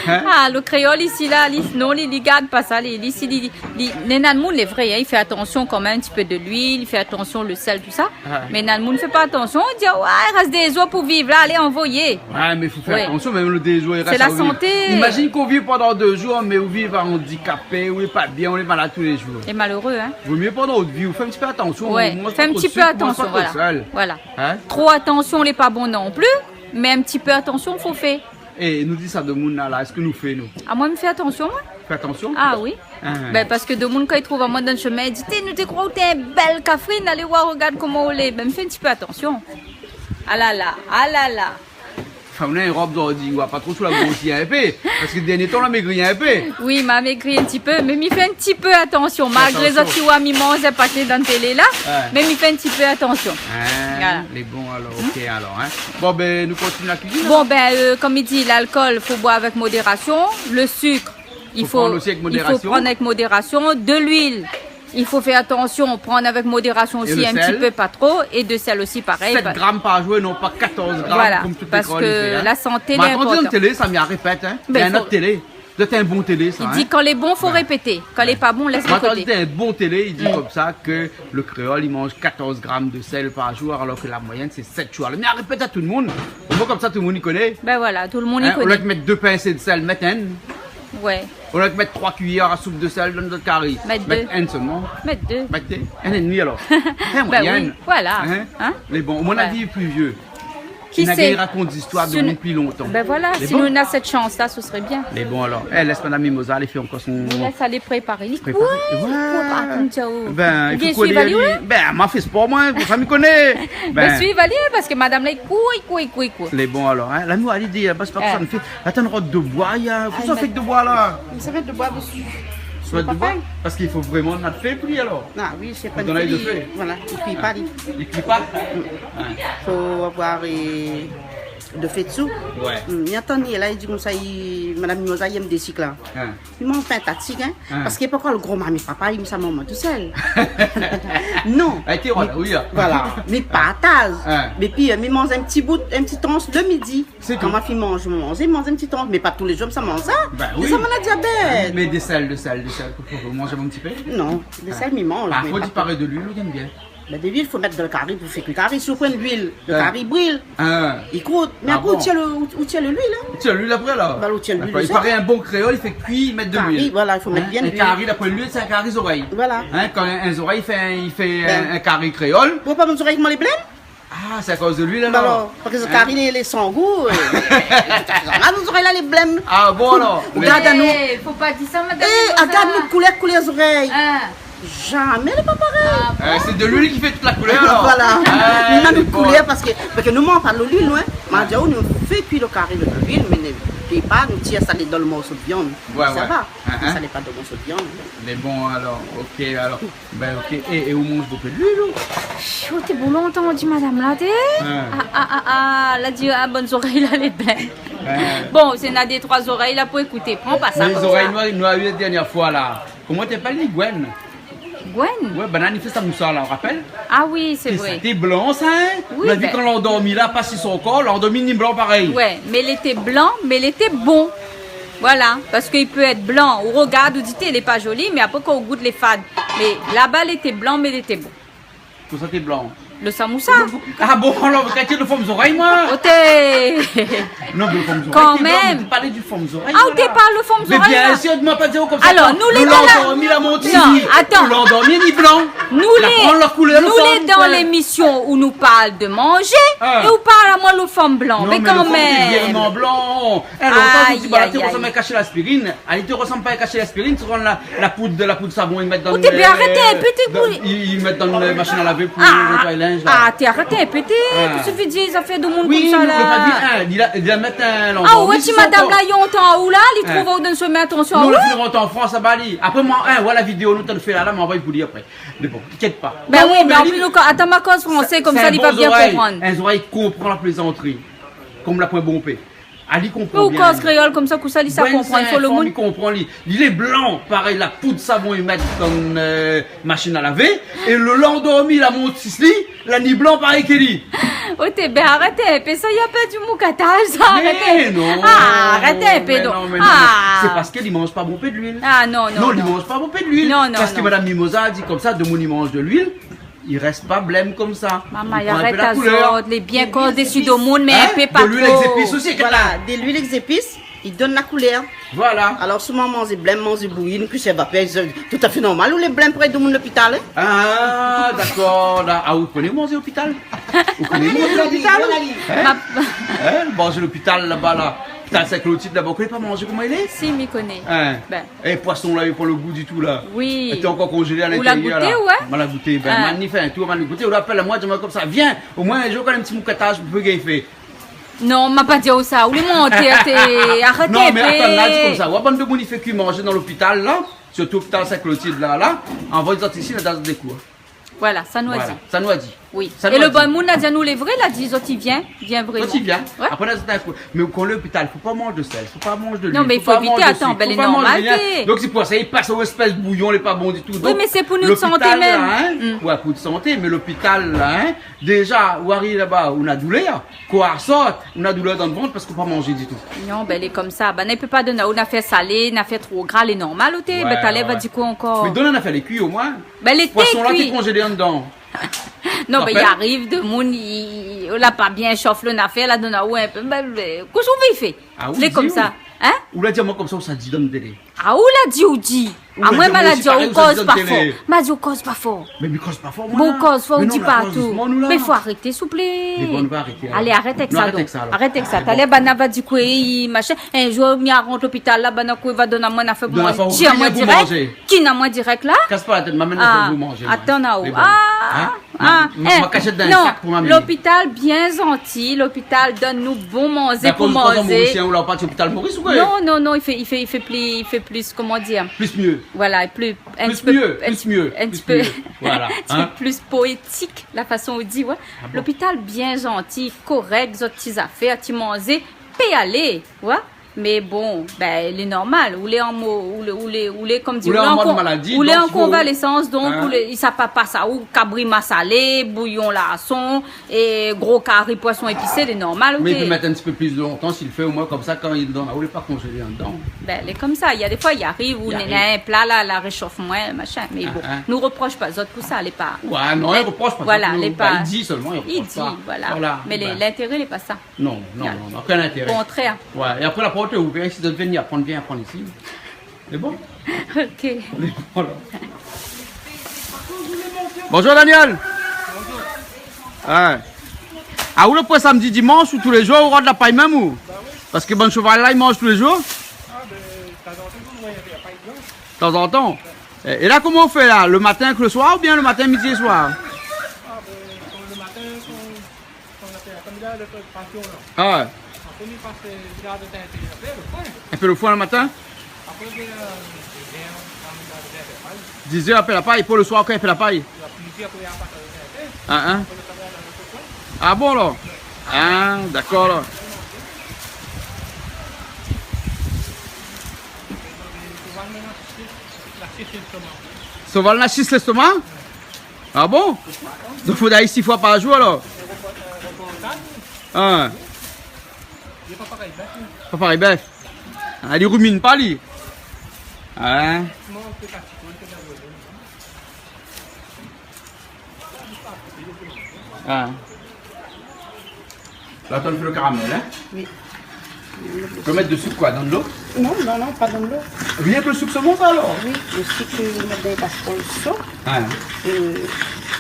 Ah, lo kréol isi la, li, non, li, li gard pa sa, li, li, si, li, li, néna d'moun, lé vré, hein, li fé atansion kanmèm, in ti pé de luil, li fé atansion lo sèl, tousa. Ouais. Mé néna d'moun i fé pa atansion, i di, ah ouais, i rès dé zour pou viv la, alé, anvoyé. Ouais, mé fo fé atansion, mèm lo dé zour i rès. Sé la santé. Imazine k'ou viv pandan dé zour, mé ou viv andikapé, ou lé pa bien, ou lé malad tou lé zour. Lé maléré, hein. Vo myé pandan out vi, ou fé in ti pé atansion, ouais, ou manz pa tro de sik, ou manz pa tro de sèl. Fé in ti pé atansion, voilà. Voilà. Hein ? Tro atansion lé pa bon non pli, mé in ti pé atansion fo fé. É nou di sa, domoun la, la, èske nou fé, nou ? Ah, moin, mi fé atansion, moin. Fé atansion ? Ah oui. Hein. Bin, parske domoun, kan i trouv amoin dan lo shomin, i di, té, nou té kroi ou té in bèl kafrine, alé oir, rogard koman ou lé. Bin, mi fé in ti pé atansion. Ah la la, ah la la. Fanm la, in rob zordi, ou wa pa tro sou la grosi in pé, parske dèrnié tan la mégri in pé. Oui, ma mégri in ti pé, mé mi fé in ti pé atansion, malgré zot i wa mi manz in paté dan télé la, ouais, mé mi fé in ti pé atansion. Hein, voilà. Lé bon alor, OK alor, hein. Bon, bin, nou kontinié la kuizine alor. Bon, bin, euh, konm i di, lalkol, fo boir avèk modérasion, lo sik, i fo, i fo prann avèk modérasion, de luil, i fo fé atansion, prann avèk modérasion osi, in ti pé, pa tro, é de sèl osi, parèy. É lo sèl ? Sèt gram par zour é non pa katòz gram, konm tout lé kréol i fé, hein. Voilà, parske la santé lé inportan. Mé atann, dan télé sa, mi répèt, hein. Bin, néna in ot télé. Zot néna in bon télé sa, hein. I di, kan lé bon, fo répété. Kan lé pa bon, lès koté. Mé atann, néna in bon télé, i di konmsa ke lo kréol i manz katòz gram de sèl par zour, alor ke la moiyèn sé sèt zour. Alor, mi répèt a tout domoun. Bon, konmsa tout domoun i koné. Bin voilà, tout domoun i koné. Hein, olié mèt dé pinsé de sèl, mèt inn. Ouais. Olié mèt troi kuiyèr a soup de sèl dan zot kari, mèt dé. Mèt inn sèlman. Mèt dé. Mèt dé. Inn é dmi alor. Fé moiyèn. Bin oui, voilà. Hein ? Hein ? Mé bon, omoin la vi lé pli vié. Kisa i rakont zistoir de moun pli lontan. Bin voilà, si nou néna sèt shans la, sé sré bien. Mé bon alor, eh, lès madam Mimoza alé fé ankor son... Lès alé préparé. Li kour, li kour, pa konm sa. Bin, i fo kour, li. Bin, ma fé spor moin, sa mi koné. Bin, suiv ali, parske madam la i kour, i kour, i kour, i kour. Lé bon alor, hein. La nou alé di, pa, pa sa nou fé. Atann, rod de boi, i ya, kosa i fé de boi la ? Sa va èt de boi, sa va èt de boi, parske i fo vréman nat fé pou li alor. Ah oui, sé pa in fé, voilà, i kui pa, li. I kui pa ? Fo avoir, euh, de fé dsou. Ouais. Hmm, mi antann, la, i di konmsa, i, madam Mimoza i èm de sik la. Hein. Mi manz pa in ta de sik, hein, parske pankor lo gro mami papa, i mèt sa momon tousèl. Non. Ah, té, voilà, oui, hein. Voilà, mi partaz. Hein. Mé pi, euh, mi manz in ti bout, in ti transh le midi. Sé tou. Kan ma fine manzé, manzé, manz in ti transh, mé pa tou lé zour sa manz sa. Bin oui. Sé sa, mon diabèt. Mé de sèl, de sèl, de sèl, fo, fo manz in ti pé. Non, de sèl mi manz, mé pa tro. Parfoi i paré de luil, ou èm bien. Bin, de luil, fo mèt dan lo kari pou fé kui kari. Si ou pran luil, lo kari i bril. Hein. I krout. Mé apré, ou tir lo, ou, ou tir lo luil, hein. Ou tir luil apré la. Bin, ou tir luil. Dakor. I paré in bon kréol i fé kui, mèt de luil. Kari, voilà, i fo mèt bien de luil. Hein, in kari, dapré luil, sé in kari zorèy. Voilà. Hein, kan in, in zorèy i fé, i fé in, in kari kréol. Bin. Ou pa bann zorèy koman lé blèm ? Ah, sé akoz de luil alor. Bin alor, parske zot kari lé, lé san gou, euh. Ah, nout zorèy la lé blèm. Ah bon alor. Ou gard anou. Eh, fo pa di sa, madam Mimoza. Eh, gard nout koulèr, koulèr zorèy. Hein. Zamé lé pa parèy. Ah bon ? Euh, sé de luil ki fé tout la koulèr alor. Voilà. Ah, bon. Nout koulèr, parske, parske nou manz pa de luil, nou, hein. Ma di aou, nou fé kui lo kari dan de luil, mé nou, pi pa, nou tir sa dan lo morso de viann. Ouais, ouais. Sa va. Hein, hein. Sa lé pa dan lo morso de viann. Mé bon alor, OK alor. Bin, OK. É, é ou manz bonpé de luil, ou ? Ou té bon lontan, di madam la, té. Hein. Ah, ah, ah, ah, la di, ah, bann zorèy la lé blèm. Hein. Bon, si néna dé troi zorèy la pou ékouté, pran pa sa konmsa. Mé zorèy noir, noir, la dèrnièr foi la. Koman té apèl li, Gwen ? Ouais, banna i fé samoussa la, ou rapèl ? Ah oui, sé vré. Té blan sa, hein ? Oui, la vi kan landormi la, pa si son kor, landormi ni blan parèy. Ouais, mé lété blan, mé lété bon. Voilà, parske i pé èt blan. Ou rogard, ou di, té, lé pa zoli, mé apré, kan ou gout, lé fad. Mé laba, lété blan, mé lété bon. Tousa té blan. Le samoussa. Ah bon, alor, kan ti le fom zorèy, moin ? Oté. Non, mé le fom zorèy, kan mèm. Té blan, mé té parl di fom zorèy, voilà. Ah, ou té parl le fom zorèy, la. Mé bien sir, moin la pa di aou konmsa. Alor, nou lé dan la... Landormi la mont isi. Non, atann. Landormi ni blan. La pran la koulèr, le fom, ouais. Nou lé dan lémisyon ousa nou parl de manzé é ou parl amoin le fom blan. Non, mé le fom té vréman blan. Mé kan mèm. Eh, lontan, zot i bat, té rosanm in kashé laspirine. Aïe, té rosanm pa in kashé laspirine, té rosanm la, la poud, la poud savon, i mèt dan... Ou té bien arèt in pé, té, i, i mèt dan le mashine a lavé pou nétoiy linz, la. Ah, té arèt in pé, té. Kosa ou vé dir, zafèr de moun konmsa, la. Oui, mé ou la pa di, hein, li la, li la mèt in landormi si son kor. Ah, ou vé ti madam la, i antann aou la, li trouv aou dan le shomin, atansion aou. Non, li fine rant an Frans, laba li. Apré, moin, hein, voilà la vidéo nou té fé la, la, moin anvoy pou li apré. Mé bon, inkièt pa. Ben oui, mé an plis, atann, ma koz fransé, konmsa li va bien konprann. Sé in bon zorèy, in zorèy i konpran la plézantri. Konm la poin bonpé. Ali konpran bien. Mé ou koz kréol konmsa, kosa li sa konprann, fo le moun... Li konpran, li, li lé blan, parèy la poud savon i mèt dan, euh, mashine a lavé, é le landormi la mont isi, la ni blan parèy ke li. Oté, ben arèt in pé, sa, i apèl du moukataz, sa, arèt in pé. Mé non, mé non, mé non. Ah, arèt in pé, donk. Ah. Sé parske li manz pa bonpé de luil. Ah non, non, non. Non, li manz pa bonpé de luil. Non, non, non. Parske madam Mimosa la di konmsa, demoun i manz de luil, i rès pa blèm konmsa. Mama, i pran in pé la koulèr. Arèt azot, lé bien koz dési domoun, mé in pé pa tro. Hein ? De luil èk zépis osi, voilà, de luil èk zépis, i donn la koulèr. Voilà. Alor, si ou manz blèm, manz bouyi, in kuisèr vapèr, sé toutafé normal, ou lé blèm pré domoun lopital, hein ? Ah, dakor, la. Ah, ou koné manzé lopital ? Ou koné manzé lopital ? Hein ? Hein, manzé lopital laba, la. Lopital Sint-Klotid laba, ou koné pa manzé koman i lé ? Si, mi koné. Hein ? Ben. É, poison la, i pran le gou ditou la. Oui. Té ankor konzélé a lintérièr la. Ou la gouté, ouais ? Moin la gouté, ben, ah. Moin la fé in tour, moin la gouté. Ou la apèl amoin, di amoin konmsa, vien, omoin, in zour kan in ti moukataz, ou pé gingn fé. Non, ma pa di aou sa. Ou lé manti, té, arèt in pé. Non, mé atann, la di konmsa, ou, bann demoun i fé kui manzé dan lopital la, sirtou lopital Sint-Klotid la, la, anvoy zot isi, la, dan dé kour. Voilà, sa nou la di. Voilà, sa nou la di. Oui. Sa nou la di. É le bann moun la di anou lé vré, la di, zot i vien, vien vréman. Zot i vien. Ouais. Apré, la, zot i vien. Mé ou koné lopital, fo pa manz de sèl, fo pa manz de luil, fo pa manz de sik, fo pa manz rien. Non, mé i fo évité, atann, ben, lé normal, té. Donk, sé pou sa, i pas o spès bouyon, lé pa bon ditou. Oui, mé sé pou nout santé mèm. Donk, lopital la, hein, ouais, pou nout santé, mé lopital la, hein, déza, ou ariv laba, ou na doulèr, kor i sort, ou na doulèr dan le vant parske ou pa manzé ditou. Non, ben, lé konmsa. Ben, i pé pa donn aou in nafèr salé, in nafèr tro gra, lé normal, oté. Ouais, ben, talèr va di koi ankor ? Mé donn in nafèr lé kui, omoin. Ben, lété kui. Poison la, té konzélé andan. Non, ben, i ariv demoun, i, i, la pa bien shof le nafèr, la donn aou in pé. Ben, ben, kosa ou vé fé ? Ah, ou di, lé konmsa. Hein ? Ou la di amoin konmsa, ou sa di dan télé. Ah, ou la di, ou di. Amoin, ma la di aou koz pa for. Ma di ou koz pa for. Mé mi koz pa for, moin, la. Bon, koz for, ou di pa tou. Mé non, la koz dousman, nou, la. Mé fo arété, souplé. Mé bon, nou va arété, alor. Alé, arèt èk sa, donk. Nou arèt èk sa, alor. Arèt èk sa. Alé, bon. Talèr banna va di koi, machin. In zour, mi rant lopital la, banna koi va donn amoin in nafèr pou manzé. Donn amoin dirèk. Ki na moin dirèk la ? Kas pa la tèt, ma amenn in nafèr pou manzé, moin. Ah, atann, aou. Mé bon. Ah. Ah, ma, ma, eh, ma kashèt dan in sak pou ma mèt. Non, lopital bien zanti, lopital donn anou bon manzé pou manzé. Dakor, ou pran Moris, hein, ou la parti lopital Moris ou koi ? Non, non, non, i fé, i fé, i fé pli, i fé plis, koman dir ? Plis myé. Voilà, pli, in ti pé, in ti pé, in ti pé, plis myé, plis myé. Voilà, hein. Plis poétik, la fason ou di, ouais. Ah bon ? Lopital bien zanti, korèk, zot ti zafèr, ti manzé, pé alé, ouais. Mé bon, ben, lé normal. Ou lé an mo-, ou lé, ou lé, ou lé, konm di, ou lé an mod maladi, ou lé an konvalésans, donk, ou lé, i sa pa pas aou, kabri masalé, bouyon larson, é gro kari poison épisé, lé normal, oké. Mé i pé mèt in ti pé plis lontan, si li fé, omoin, konmsa, kan li donn, ou lé pa konzélé andan. Ben, lé konmsa, i a dé foi, i ariv, ou néna in pla la, la réshof moin, machin. Mé bon, nou roprosh pa zot pou sa, lé pa... Ouais, non, i roprosh pa zot, voilà, nou, lé pa, ben, i di solman, i roprosh pa. I di, voilà. Voilà, ben. Mé lé, lintéré lé pa sa. Non, non, non, non, okin intéré. Kontrèr. Ouais, é apré, la port lé ouvèr, si zot i vé aprann, vien aprann isi. Sé bon ? Oké. Voilà. Bonjour, Daniel. Bonjour. Ouais. Ah, ou lé pou samdi, dimansh, ou tou lé zour, ou rod la pay mèm, ou ? Parske bann shoval la, i manz tou lé zour ? Ah, ben, tanzantan, nou, ouais, la pay blansh. Tanzantan. É, é la, koman ou fé la ? Le matin èk le soir oubien le matin, midi é soir ? Ah, ben, le matin, kan Kan nou fé, kan nou la le préparasyon la. Ah ouais. Apré, nou pas, euh, gard in pé, in pé le foin. In pé le foin le matin ? Apré, vèr, euh, dizèr, kan nou gard in pé la pay. Dizèr, in pé la pay, pou le soir, kan in pé la pay. La midi, apré, nou pas in pé. Ah, hein. Apré, le travay la, le foin. Ah bon, alor ? Ouais. Ah, dakor, alor. Apré, nou va mèt la sisé, la sisé solman. Soval na sis lestoma? Ah bon? Donk fo alé sis foi par zour alor? Hein. Pa parèy bèf. Ah, li rumine pa li. Hein? Ah. La ou fé lo karamèl, hein? Oui. Ou mèt de sik koi, dann lo? Non, non, non, pa dann lo. Rienk lo sik solman sa alor? Oui, lo sik, euh, mèt dann kastrol sho. Ah. Euh.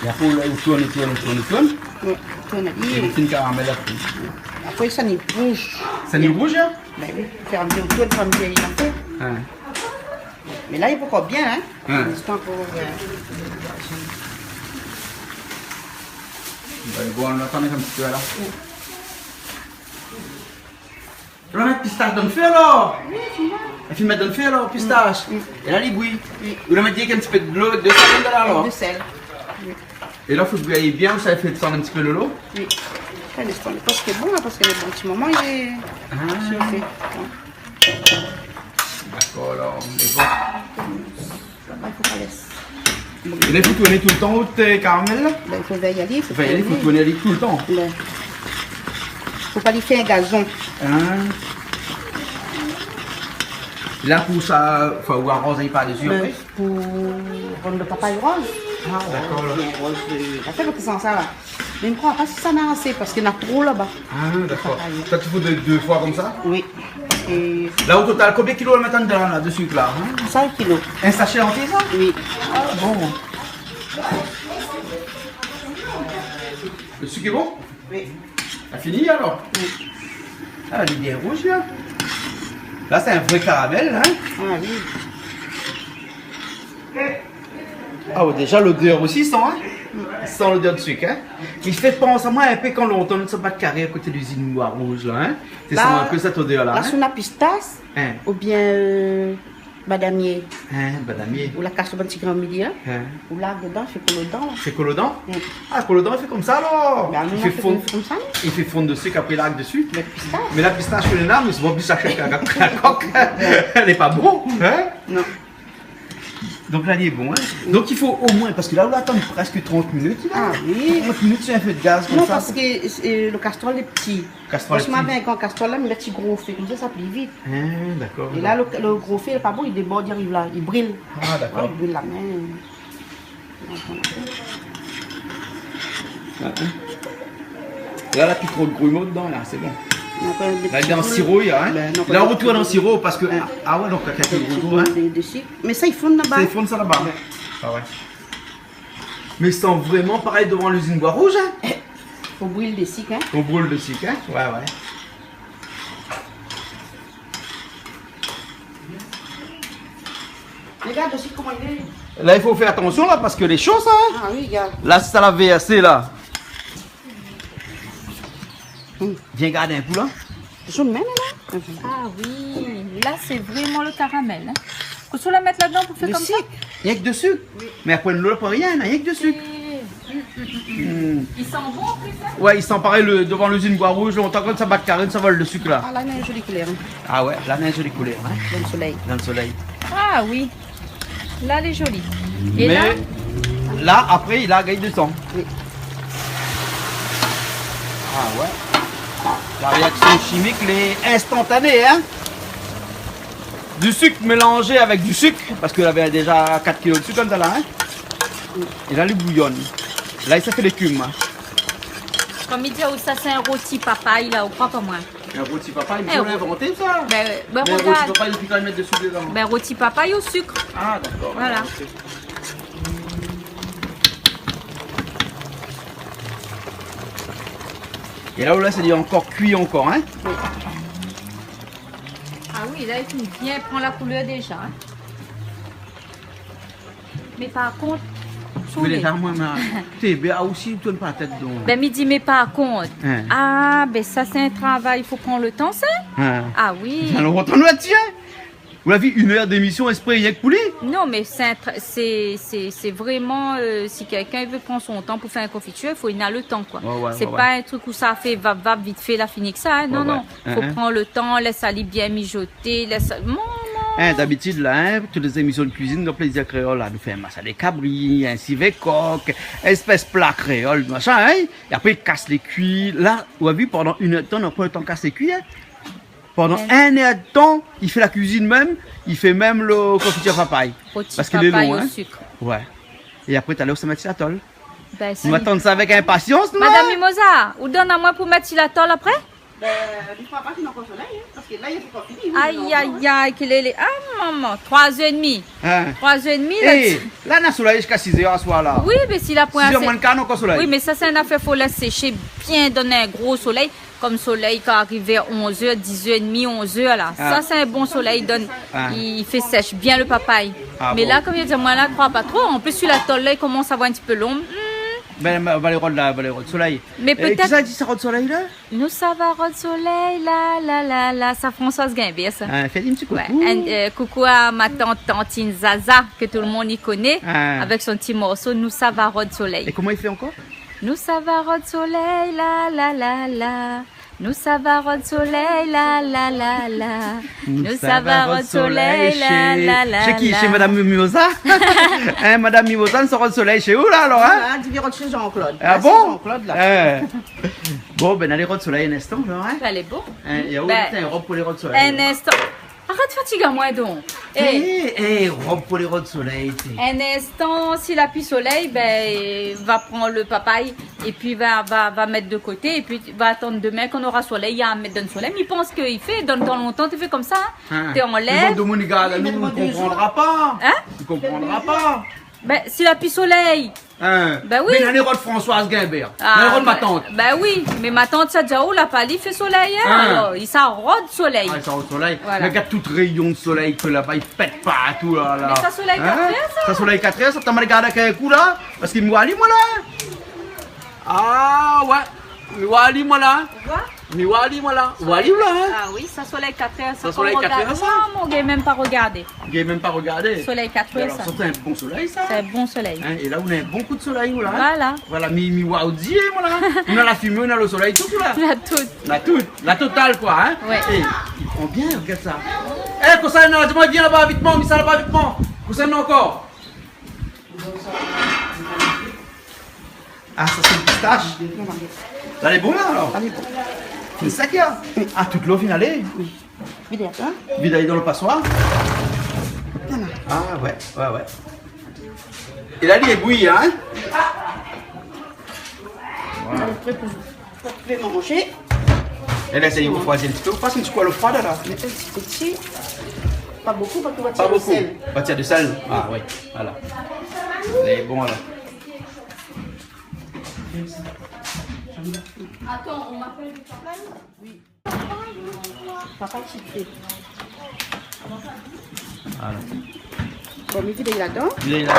É apré ou tourn, ou tourn, ou tourn, ou tourn. Oui, tourn ali. É ou fé in karamèl apré. Apré sa ni rouz. Sa ni rouz, hein? Ben oui, fé in ti tour, fé in ti tour. Ah. Mé la li lé pankor bien, hein. Hein. Linstan pou, euh, Ben bon, nou atann in ti pé la. Mm. Ou la mèt pistash dann fé alor? Oui, fine. Ou fine mèt dann fé alor, pistash. Mm. É la li bouy. Oui. Ou la mèt rienk in ti pé dolo èk de sèl dann la alor? Èk de sèl. Oui. É la fo bouy bien, sa fé désann in ti pé dolo? Oui. Sa désann, parske bon la, parske lo bon ti moman li lé shofé. Bon. Dakor alor, mé bon. La, i fo pa lès. É la i fo tourn toultan out, euh, karamèl la? Ben, i fo vèy ali, i fo tourn ali toultan. Ben, fo pa li fé in gazon. Hein. La pou sa, anfin, ou aranz ali par desi apré? Ben, pou rann lo papay roz. Ah, dakor alor. Roz, euh, la fé lo ki san sa la. Mé mi kroi pa si sa na asé, parske na tro laba. Ah, dakor. Sa i fo dé, dé foi konmsa? Oui. É la, o total, konbien kilo la mèt andan la, de sik la, hein? Sink kilo. In sashé antié sa? Oui. Ah bon. Lo sik lé bon? Oui. La fini alor? Oui. Ah, li lé bien rouz la. La sé in vré karamèl, hein? Ah oui. Ah ouais, déza lodèr osi i san, hein? Mm. I san lodèr de sik, hein? I fé pans amoin in pé kan lontan nou té bat karé a koté lizine Bois Rouge la, hein? Té san in pé sèt odèr la, hein? La, si ou na pistash, hein, oubien, euh, badamié. Hein, badamié. Ou la kas lo bann ti grin o milié, hein? Hein. Ou la dedan, fé kolodan la. Fé kolodan? Mm. Ah, kolodan i fé konmsa alor. Ben, nou, i fé fonn konmsa, non? I fé fonn de sik, apré i larg desi. Mèt pistash. Mé la pistash, lé la, mé sé pa pistash avèk la kok. Lé pa bon, hein? Non. Donk la li lé bon, hein. Donk i fo omoin, parske la ou la atann prèsk trant minit la. Ah oui. Trant minit si in fé de gaz konmsa. Non, parske, euh, lo kastrol lé pti. Kastrol lé pti. Parske moin avèk in gran kastrol la, mi mèt ti gro fé, konmsa sa pli vit. Ah, dakor. É la lo, lo gro fé lé pa bon, li débord, li ariv la, li bril. Ah, dakor. Ouais, li bril la min. Ah, hein. La, la pi tro de grimo dedan la, sé bon. La li lé an siro, hein. Ben non, la ou retourn an siro parske, ah ouais, donk la kèk gro gou, hein. Mé sa i fonn laba. Sa i fonn sa laba. Ouais. Ah ouais. Mé i san vréman parèy dovan lizine Bois Rouge, hein. Fo bril de sik, hein. Fo bril de sik, hein. Ouais, ouais. Regard osi koman li lé. La i fo fé atansion la, parske lé sho sa, hein. Ah oui, gard. La si sa la vèrsé la. Mm. Vien gard in kou la. Zone mèm la. Ah oui, la sé vréman lo karamèl, hein. Kosa ou la mèt ladan pou fé konmsa? De sik. Rienk de sik. Oui. Mé apré nou la pa rien, na rienk de sik. Eh. Mm. I san bon an plis, hein? Ouais, i san parèy lo, dovan lizine Bois Rouge, lontan kan sa bat karé, sa vol de sik la. Ah, la néna in zoli koulèr, hein. Ah ouais, la néna in zoli koulèr, hein. Dan lo solèy. Dan lo solèy. Ah oui. La lé zoli. É la? Mé la, apré, li la gingn de san. Oui. Ah ouais. La réaksion shimik lé instantané, hein. Du sik mélanzé avèk du sik, parske lavé déza kat kilo de sik konmsa la, hein. É la li bouyon. La sa fé lékim, hein. Konm i di, ou sa sé in roti papay la, ou kroi pa moin. In roti papay, mé ou la invant sa. Ben, ben, mé in roti papay, i fo kan mèm mèt de sik dedan. Ben, roti papay o sik. Ah, dakor. Voilà. Ok. É la ou la, sé ankor kui ankor, hein? Oui. Ah oui, la li la bien pran la koulèr déza, hein. Mé par kont, mé lé la, moin, ma, té, ben, ah, osi, ou tourn pa la tèt, donk. Ben, mi di, mé par kont, hein, ah, ben, sa sé in travay, i fo pran lo tan sa. Hein. Ah oui. Sa lontan nou la tiré. Ou la vi, inn èr d'émision èksprè rienk pou li. Non, mé sé in tra-, sé, sé, sé vréman, euh, si kèlkin i vé pran son tan pou fé in konfitir, i fo li na lo tan, koi. Ouais, ouais, ouais. Sé pa in trik ou sa fé vap, vap, vit fé, la fini èk sa, hein. Non, non. Ouais, ouais. Fo pran lo tan, lès ali bien mizoté, lès, momon. Hein, dabitid la, hein, tout lé zémisyon de kuizine dan Plézir Kréol la, nou fé in masalé kabri, in sivé kok, in éspès pla kréol, machin, hein. É apré i kas lé kui. La, ou la vi, pandan inn èr d'tan, nou pran lo tan kas lé kui, hein. Pandan inn èr d'tan, i fé la kuizine mèm, i fé mèm lo konfitir papay. Roti papay o sik. Parske lé lon, hein. Ouais. É apré, talèr, ou sa mèt si la tol. Bin, nou atann sa avèk inpasians, nou, hein. Madam Mimoza, ou donn amoin pou mèt si la tol apré ? Bin, mi kroi pa k'i néna ankor solèy, hein, parske la, li lé pa fini, hein. Ay, ay, ay, kèl èr lé, ah, momon, troi zèr édmi. Hein. Troi zèr édmi, la. É, la, na solèy ziska sis èr aswar, la. Oui, mé si la poin asé. Sis èr moin kar, na ankor solèy. Oui, mé sa, sé in nafèr, fo lès sésh bien, donn in gro solèy. Konm solèy, kan ariv vèr onz èr, diz èr édmi, onz èr, la. Ah. Sa, sé in bon solèy, i donn, ah, i fé sésh bien lo papay. Ah bon ? Mé la, konm mi di, moin la, mi kroi pa tro. An plis, si la tol la, i komans avoir in ti pé lonb. Hmm. Bin, ma, va alé rod la, va alé rod solèy. Mé pétèt kisa i di sa, rod solèy, la ? Nou sava rod solèy, la, la, la, la. Sa, Françoise Guimbert, sa. Ah, fé in ti koukou. Ouais, in, euh, koukou a ma tant, tantine Zaza, ke tout lo moun i koné, ah, avèk son ti morso, Nou sava rod solèy. É koman i fé ankor ? Nou sava rod solèy, la, la, la, la. Nou sava rod solèy, la, la, la, la. Nou sava rod solèy, la, la, la, la. Shé ki ? Shé Madam Mimoza ? Hein, Madam Mimoza, nou sa rod solèy shé ou, la, alor, hein ? Voilà, di, vien rod shé Jean-Claude. Ah bon ? Jean-Claude, la. Hein. Bon, bin, alé rod solèy in instan, alor, hein ? Alé, bon. Hein, é ou, bin, in rob pou alé rod solèy. In instan. Arèt fatig amoin, donk. É, é, rob pou alé rod solèy, té. In instan, si la pi solèy, bin, va pran lo papay, épi va, va, va mèt de koté, épi va atann domin kan nora solèy, i mèt dan solèy. Mi pans ke i fé, dan tan lontan, té fé konmsa, hein. Hein. Té anlèv. Mé bon, domoun i gard anou, i konpranra pa. Hein ? I konpranra pa. Bin, si la pi solèy. Hein. Bin oui. Mé la, nou rod Françoise Guimbert. Ah, nou rod ma tant. Bin oui, mé ma tant, sa déza, ou la pa li fé solèy, hein. Hein. Alor, i sa rod solèy. Ah, i sa rod solèy. Voilà. Mé gard tout réyon solèy ke laba, i pèt partou, la, la. Mé sa solèy, hein, kat èr, sa. Sa solèy kat èr, sa, ta mal gard in kou, la. Parske mi oi ali, moin, la. Ah, ouais. Mi oi ali, moin, la. Ou oi ? Mi oi ali, moin, la. Ou oi ali, la, hein ? Ah oui, sa solèy kat èr, sa. Sa solèy kat èr, sa. Non, mon gars, mèm pa rogardé. Gèt mèm pa rogardé. Solèy kat èr, sa. Alor, sa, sé in bon solèy, sa. Sé in bon solèy. Hein, é la, ou na in bon kou de solèy, ou, la, hein ? Voilà. Voilà, mi, mi oi ou di, moin, la. Ou na la fimé, ou na lo solèy, tout, ou, la. Na tout. Na tout. La total, koi, hein ? Ouais. É, i pran bien, rogard sa. É, konmsa, non, di amoin, vien laba vitman, mi sa laba vitman. Konmsa, non, ankor. Ah, sa sé in pistash. Voilà. Sa lé bon, la, alor ? Sa lé bon. Mé sa ki a, ah, tout lo fine alé. Oui. Vid ali, hein ? Vid ali dan lo pasoir. Voilà. Ah, ouais, ouais, ouais. É la, li lé bouyi, hein ? Voilà. Lé pré pou, pou manzé. É la, sa i lé refroidi in ti pé. Ou pas in ti kou a lo froi, la ? Mé in ti pé. Pa bokou, parske ou va tir lo sèl. Pa bokou. Ou va tir lo sèl. Ah, oui, voilà. Lé bon, la. Atann, ou apèl papay ? Oui. Papay shité. Voilà. Bon, mi vid ali ladan. Li lé la.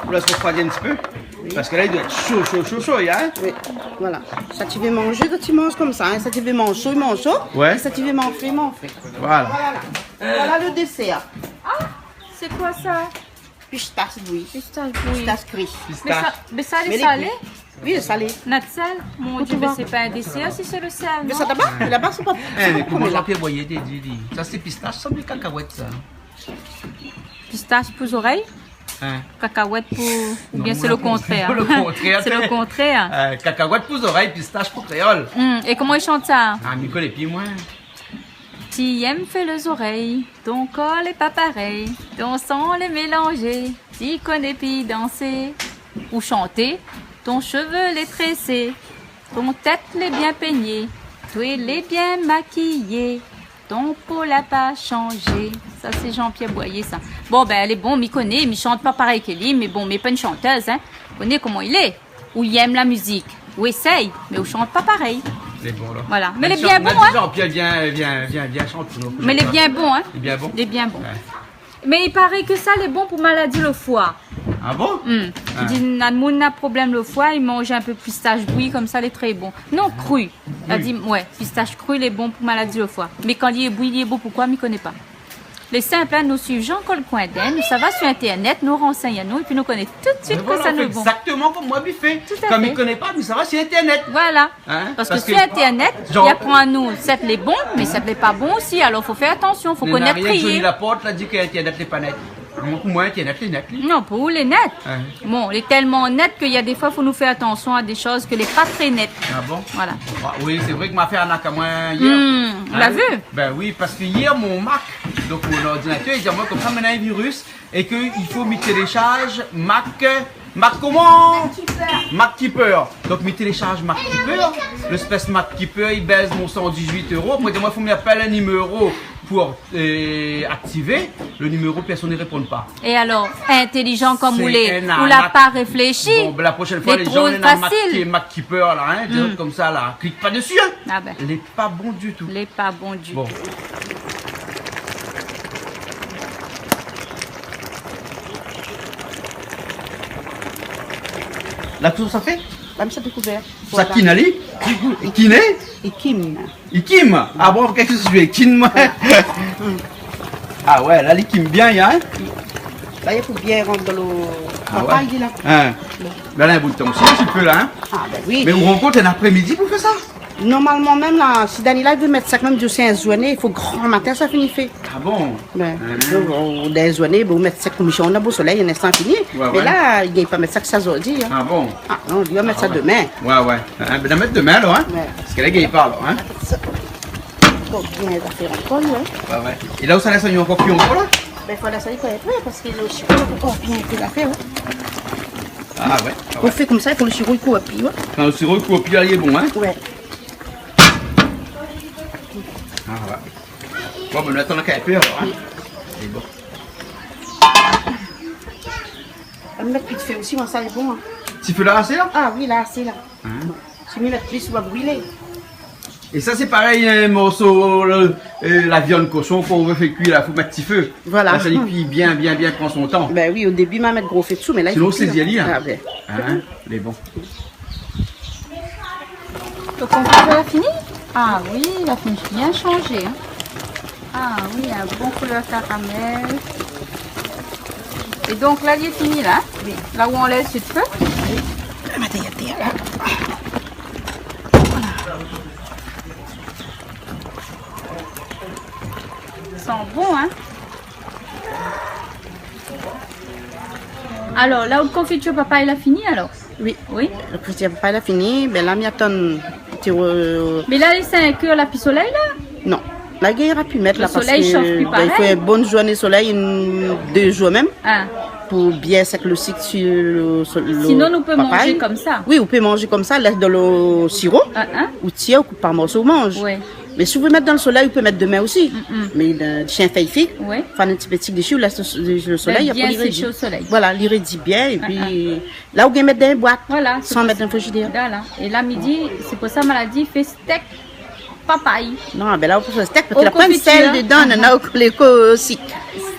Ou lès refroidi in ti pé. Oui. Parske la, li doi èt sho, sho, sho, sho, la, hein ? Oui, voilà. Sa ti vé manzé, sa ti manz konmsa, hein. Sa ti vé manz sho, manz sho. Ouais. É sa ti vé manz fré, manz fré. Voilà. Voilà. Voilà lo désèr. Ah, sé koi sa ? Pistash bouyi. Pistash bouyi. Pistash kri. Pistash. Mé sa, mé sa lé salé ? Oui, lé salé. Na de sèl ? Mon Dié, mé sé pa in désèr si sé lo sèl, non ? Mé sa laba, laba, sé pa, sé pa pou kouman la. Eh, mé koman Jean-Pierre Boyer té di, sa sé pistash, sa, mé kakawèt, sa. Pistash pou zorèy ? Hein ? Kakawèt pou, oubien sé lo kontrèr ? Non, moin, sé lo kontrèr. Sé lo kontrèr. Euh, kakawèt pou zorèy, pistash pou kréol. Hmm, é koman i shant sa ? Ah, mi koné pi, moin. Ti yèm fé lo zorèy, ton kor lé pa parèy, ton san lé mélanzé, ti koné pi dansé ou shanté, ton shové lé trésé, ton tèt lé bien pényé, toué lé bien makiyé, ton po la pa shanzé. Sa sé Jean-Pierre Boyer, sa. Bon, bin, lé bon, mi koné, mi shant pa parèy ke li, mé bon, mi lé pa in shantèz, hein. Koné koman i lé. Ou yèm la mizik, ou éssèy, mé ou shant pa parèy. Lé bon, la. Voilà. Mé lé bien bon, hein. Jean-Pierre, vien, vien, vien, vien shant pou nou. Mé lé bien bon, hein. Lé bien bon. Lé bien bon. Ouais. Mé i paré ke sa lé bon pou maladi lo foi. Ah bon ? Hmm. Ah. I di, na moun na problèm lo foi, i manz in pé pistash bouyi konmsa, lé tré bon. Non, kri. Kri. La di, ouais, pistash kri lé bon pou maladi lo foi. Mé kan li lé bouyi, li lé bon pou koi, mi koné pa. Lé sinp, in, nou suiv Jean-Claude Coindin, nou sava sur Internet, nou ransègn anou, épi nou koné tout suit kosa lé bon. Mé voilà, ou fé égzaktoman konm moin, mi fé. Tout à fait. Konm mi koné pa, mi sava sur Internet. Voilà. In ? Parske sur Internet, i aprann anou sat lé bon, mé sat lé pa bon osi. Alor, fo fé atansion, fo konèt trié. Johnny Laporte la di ke Internet lé pa nèt. Moin, pou moin, Internet lé nèt, li. Non, pou ou lé nèt. In. Bon, lé tèlman nèt ke na dé foi, fo nou fé atansion a dé shoz ke lé pa trè nèt. Ah bon ? Voilà. Ah oui, sé vré ke ma fé arnak amoin yèr. Hmm, ou la vi ? Bin oui, parske yèr, mon Mac, donk mon ordinatèr, li di amoin konmsa, mi néna in virus, é ke i fo mi télécharz Mac, Mac koman ? Mac Keeper. Mac Keeper. Donk mi télécharz Mac Keeper, lespès Mac Keeper, i bèz mon san dizuit éro. Apré, i di amoin, fo mi apèl in niméro pou, euh, aktivé. Lo niméro, pèrsone i réponn pa. É alor, intélijan konm ou lé, ou la pa réfléshi. Sé in arnak. Bon, bin, la proshèn foi, lé jan, néna Mac, Mac Keeper la, in, di konmsa la, klik pa dési, in. Ah bin. Lé pa bon ditou. Lé pa bon ditou. Bon. La, tout sa fé ? La, mi sa dékouvèr. Sa ki na li ? Kiné ? Ikim. Ikim ? Ah bon, kèl sos i fé ? Ikim, moin. Ah ouais, la, li kim bien, in ? La, i fo bien rant dan lo papay, li la. In. La, la, in bout tan osi, in ti pé la, in ? Ah bin oui. Mé ou rankont in aprémidi pou fé sa ? Normalman mèm la, si Dani la i vé mèt sèk mèm, di sé in zourné, i fo gran matin sa fini fé. Ah bon ? Bin, ou, ou, dan in zourné, bon, ou mèt sèk konm mi shant, na bon solèy, in instan fini. Ouais, ouais. Mé la, i gingn pa mèt sèk sa zordi, in. Ah bon ? Ah non, li va mèt sa domin. Ouais, ouais. In, bin, mèt domin alor, in. Ouais. Parske la i gingn pa alor, in. Sa. Fo bien zafèr ankor, in. Ouais, ouais. É la ou sa lès ali ankor kui ankor la ? Bin, fo lès ali kui apré, parske lo siro, fo ankor bien kui apré, in. Ah ouais, ah ouais. Ou fé konmsa, fo lo siro i kui pi, ouais. Kan lo siro i kui pi, la, lé bon, in ? Ouais. Ah ouais. Bon, bin, nou atann ankor in pé alor, in. Lé bon. Ou mèt pli d'fé osi, moin, sa lé bon, in. Ti fé la, asé la ? Ah oui, la, asé la. In ? Si mi mèt plis, ou va brilé. É sa, sé parèy, in morso, euh, euh, la viann koshon, kan ou vé fé kui la, fo mèt ti fé. Voilà. La, sa i kui bien, bien, bien, pran son tan. Bin oui, o débi, ma mèt gro fé dsou, mé la, i fo kui, in. Sinon, sé zéli, in. Ah bin. In ? Lé bon. Lo konfitèr la fini ? Ah oui, la fini bien shanzé, in. Ah oui, in bon koulèr karamèl. É donk la, lé fini la, in ? Oui. La ou anlèv sou d'fé ? Oui. Mèt atèr la. Voilà. I san bon, in ? Alor, la, out konfitir papay la fini, alor ? Oui. Oui. Lo konfitir papay la fini, bin la, mi atann, ti, euh... Mé la, lé sink èr, la pi solèy, la ? Non. La, i gingn pi mèt, la, parske, bin, i fo in bon zourné solèy. Lo solèy i shof pi parèy ? I fo in bon zourné solèy, in, dé zour mèm, pou bien sèk lo sik si lo, si lo papay. Sinon, nou pé manzé konmsa. Oui, ou pé manzé konmsa, lès dan lo siro, ou tir, ou koup par morso, ou manz. Ouais. Mé si ou vé mèt dan lo solèy, ou pé mèt domin osi. Mm, mm. Mé, euh, si in fèy fik, fann in ti pé d'sik dési, ou lès lo, lo solèy, apré li rédi. Fé bien séshé o solèy. Voilà, li rédi bien, épi la, ou gingn mèt dan in boit, san mèt dan frizidèr. Voilà. É la, mi di, sé pou sa ma la di, fé stèk papay. Non, bin la, ou fé stèk, parske la pa d'sèl dedan, nana o, lé ko sik.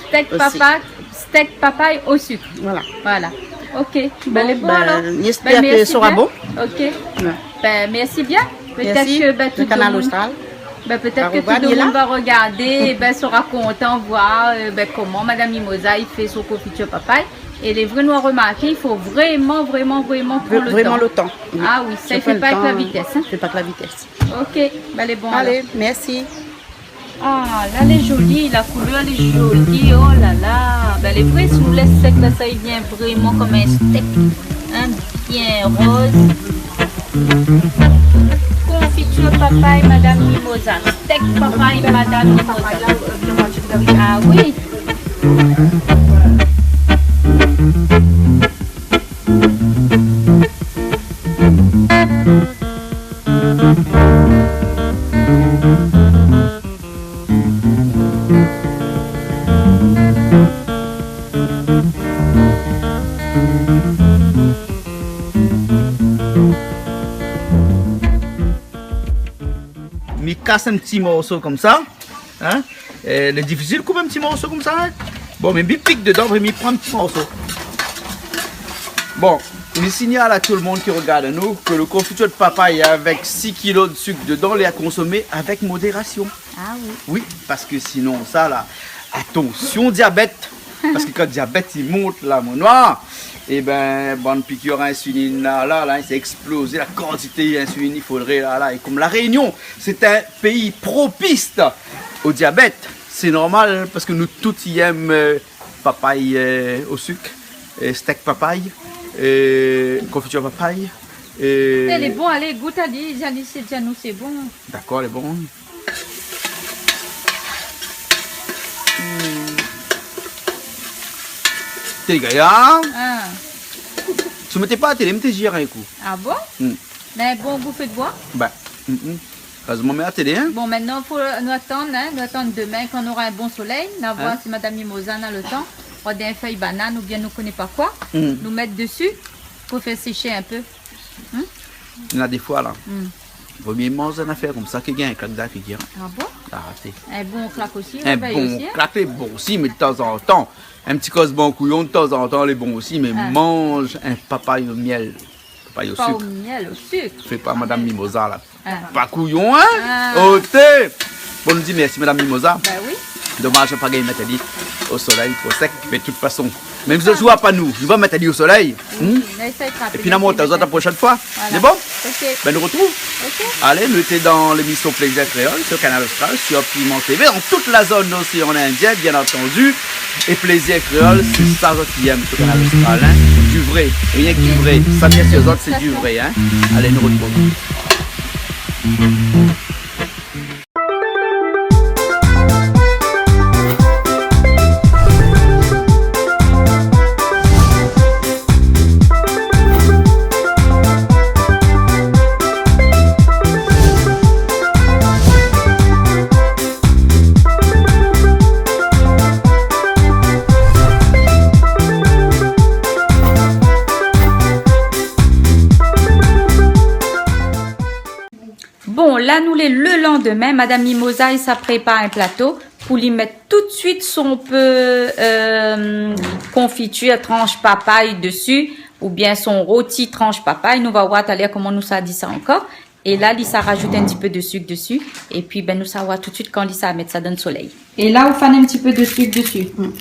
Stèk papay, stèk papay o sik. Voilà. Voilà. OK. Bin, lé bon, alor. Bin, mi èspèr ke sa sra bon. OK. Ouais. Bin, mèrsi bien. Mèrsi, bin, tout lo moun, Kanal Austral. Bin, pétèt ke tout lo moun va rogardé, é bin, sra kontan voir, euh, bin, koman Madam Mimoza i fé son konfitir papay. É lé vré, nou la romarké, i fo vréman, vréman, vréman pran lo tan. Vréman lo tan. Ah oui, sa i fé pa èk la vitès, in. Fé pa èk la vitès. OK, bin, lé bon, alor. Alé, mèrsi. Ah, la, lé zoli, la koulèr, lé zoli, oh la la. Bin, lé vré, si ou lès sèk la, sa i vien vréman konm in stèk, in, bien roz. Konfitir papay Madam Mimoza. Stèk papay Madam Mimoza. Ah oui. Mi kas in ti morso konmsa. In ? Euh, lé difisil koup in ti morso konmsa, in ? Bon, mé mi pik dedan, mé mi pran in ti morso. Bon, mi signal a tout lo moun ki rogard anou ke lo konfitir papay avèk sis kilo d'sik dedan, lé a konsomé avèk modérasion. Ah oui. Oui, parske sinon, sa la, Atansion diabèt, parske kan diabèt i mont la, mon noir, ében, bann pikir insuline la, la, la, sé eksplozé la kantité insuline i fodré la, la. É kom La Rényon sé in péi propis o diabèt, sé normal, parske nou tout i èm, eu, papay, eu, o sik, eu, stèk papay, eu, konfitir papay, eu. Lé bon, alé, gout ali, Janis, sé, di anou sé bon. Dakor, lé bon. Hmm. Té gayar. Ah. Si ou mèt pa la télé, mi té zir in kou. Ah bon ? Hmm. Mé bon gou fé d'boi ? Bin, hmm, hmm. Erèzman, mé la télé, in ? Bon, mintnan, fo nou atann, in, nou atann domin kan nou nora in bon solèy. Nou va voir si Madam Mimoza na lo tan. Ou va done in fèy banane oubien nou koné pa koi. Hmm. Nou mèt dési pou fé sésh in pé. Hmm ? Na défoi la. Hmm. Vo mié manz in nafèr konmsa ke gingn in klak dan la figir. Ah bon ? Ah, sé in bon klak osi, in bon klak, lé bon osi, mé tanzantan. In ti kozman kouyon tanzantan, lé bon osi, mé manz in papay o mièl. Papay o sik. Pa o mièl, o sik. Fé pa Madam Mimoza la. Ah. Pa kouyon, in ? Ah. Oté ! Bon, nou di mèrsi Madam Mimoza. Bin oui. Domaz, nou la pa gingn mèt ali o solèy, tro sèk, mé de tout fason, mèm se zour pa nou, nou va mèt ali o solèy. Oui, hmm ? Nou éséy trapé. Épi nou amont azot la proshèn foi. Voilà. Sé bon ? Ok. Bin, nou artrouv. Ok. Alé, nou lété dan lémisyon Plézir Kréol sur Kanal Austral, sur Piment T V, dan tout la zone Océan Indien, bien entendu. É Plézir Kréol, sé sa zot i èm sur Kanal Austral, in. Du vré, rienk du vré. Sa, biensir, zot, sé du vré, in. Alé, nou artrouv. Bon, la nou lé le landomin, Madam Mimoza i sa prépar in plato pou li mèt tout suit son pé, eu, konfitir transh papay dési, oubien son roti transh papay. Nou va voir talèr koman nou sa di sa ankor. É la, li sa razout in ti pé de sik dési. Épi, bin, nou sa voir tout suit kan li sa mèt sa dan solèy. É la, ou fann in ti pé de sik dési. Hmm.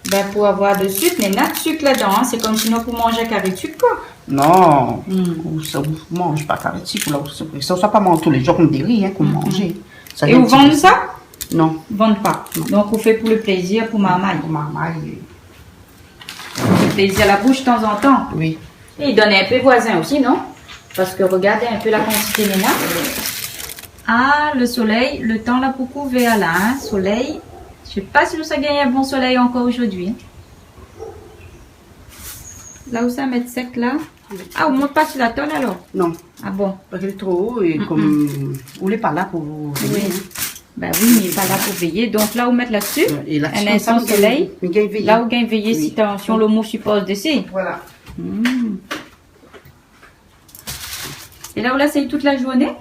Bin, pou avoir de sik, mé na de sik ladan, in. Sé konm si nou pou manz kari de sik, koi. Non. Hmm. Ou sa, ou manz pa kari de sik, la, ou sa, sa, sa pa manz tou lé zour konm dori, in, konm manzé. É ou vann sa ? Non. Vann pa. Non. Donk, ou fé pou le plézir, pou marmay. Pou marmay, oui. Plézir la boush tanzantan. Oui. É i donn in pé voizin osi, non ? Parske regard in pé la kantité néna. Ah, le solèy, le tan la pou kouvèr la, in, solèy. Mi sé pa si nou sa gingn in bon solèy ankor zordi. La ou sa mèt sèk la. Ah, ou mont pa si la tol alor ? Non. Ah bon ? Parske lé tro o é konm ou lé pa la pou véyé, in. Bin oui, mi lé pa la pou véyé. Donk la, ou mèt la dsi. Ouais, é la, in instan, konmsa, solèy, mi gingn véyé. La ou gingn véyé si tansion, lo moush i poz dési. Voilà. Hmm. É la, ou lès ali tout la zourné ?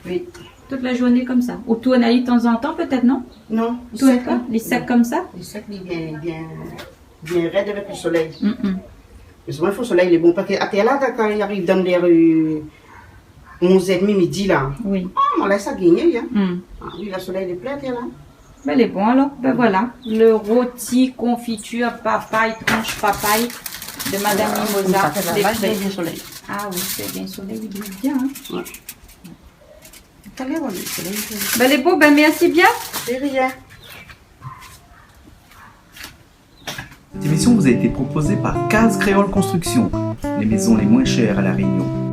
Oui. Tout la zourné konmsa. Ou tourn ali tanzantan pétèt, non ? Non, li sèk, in. Li sèk konmsa ? Li sèk, li vien, vien bien rèd avèk le solèy. Mm, mm. Mé souvan, fo solèy lé bon, parske atèr la, kan, kan li ariv dan lèr, eu, onz èr édmi, midi la. Oui. Ah, mon la sa gingné, in. Mm. Ah oui, la solèy lé plin atèr la. Bin, lé bon alor. Bin voilà, le roti konfitir papay, transh papay de Madam Mimoza. Voilà. Konmsa, lé la, la, pré. Li gingn solèy. Ah oui, sé bien solèy, li gingn bien, in. Ouais. Talèr, ouais, le solèy, lé bon. Bin, lé bon, bin, mèrsi bien. De rien. Cette émission vous a été proposée par Case Créole Construction, les maisons les moins chères à La Réunion.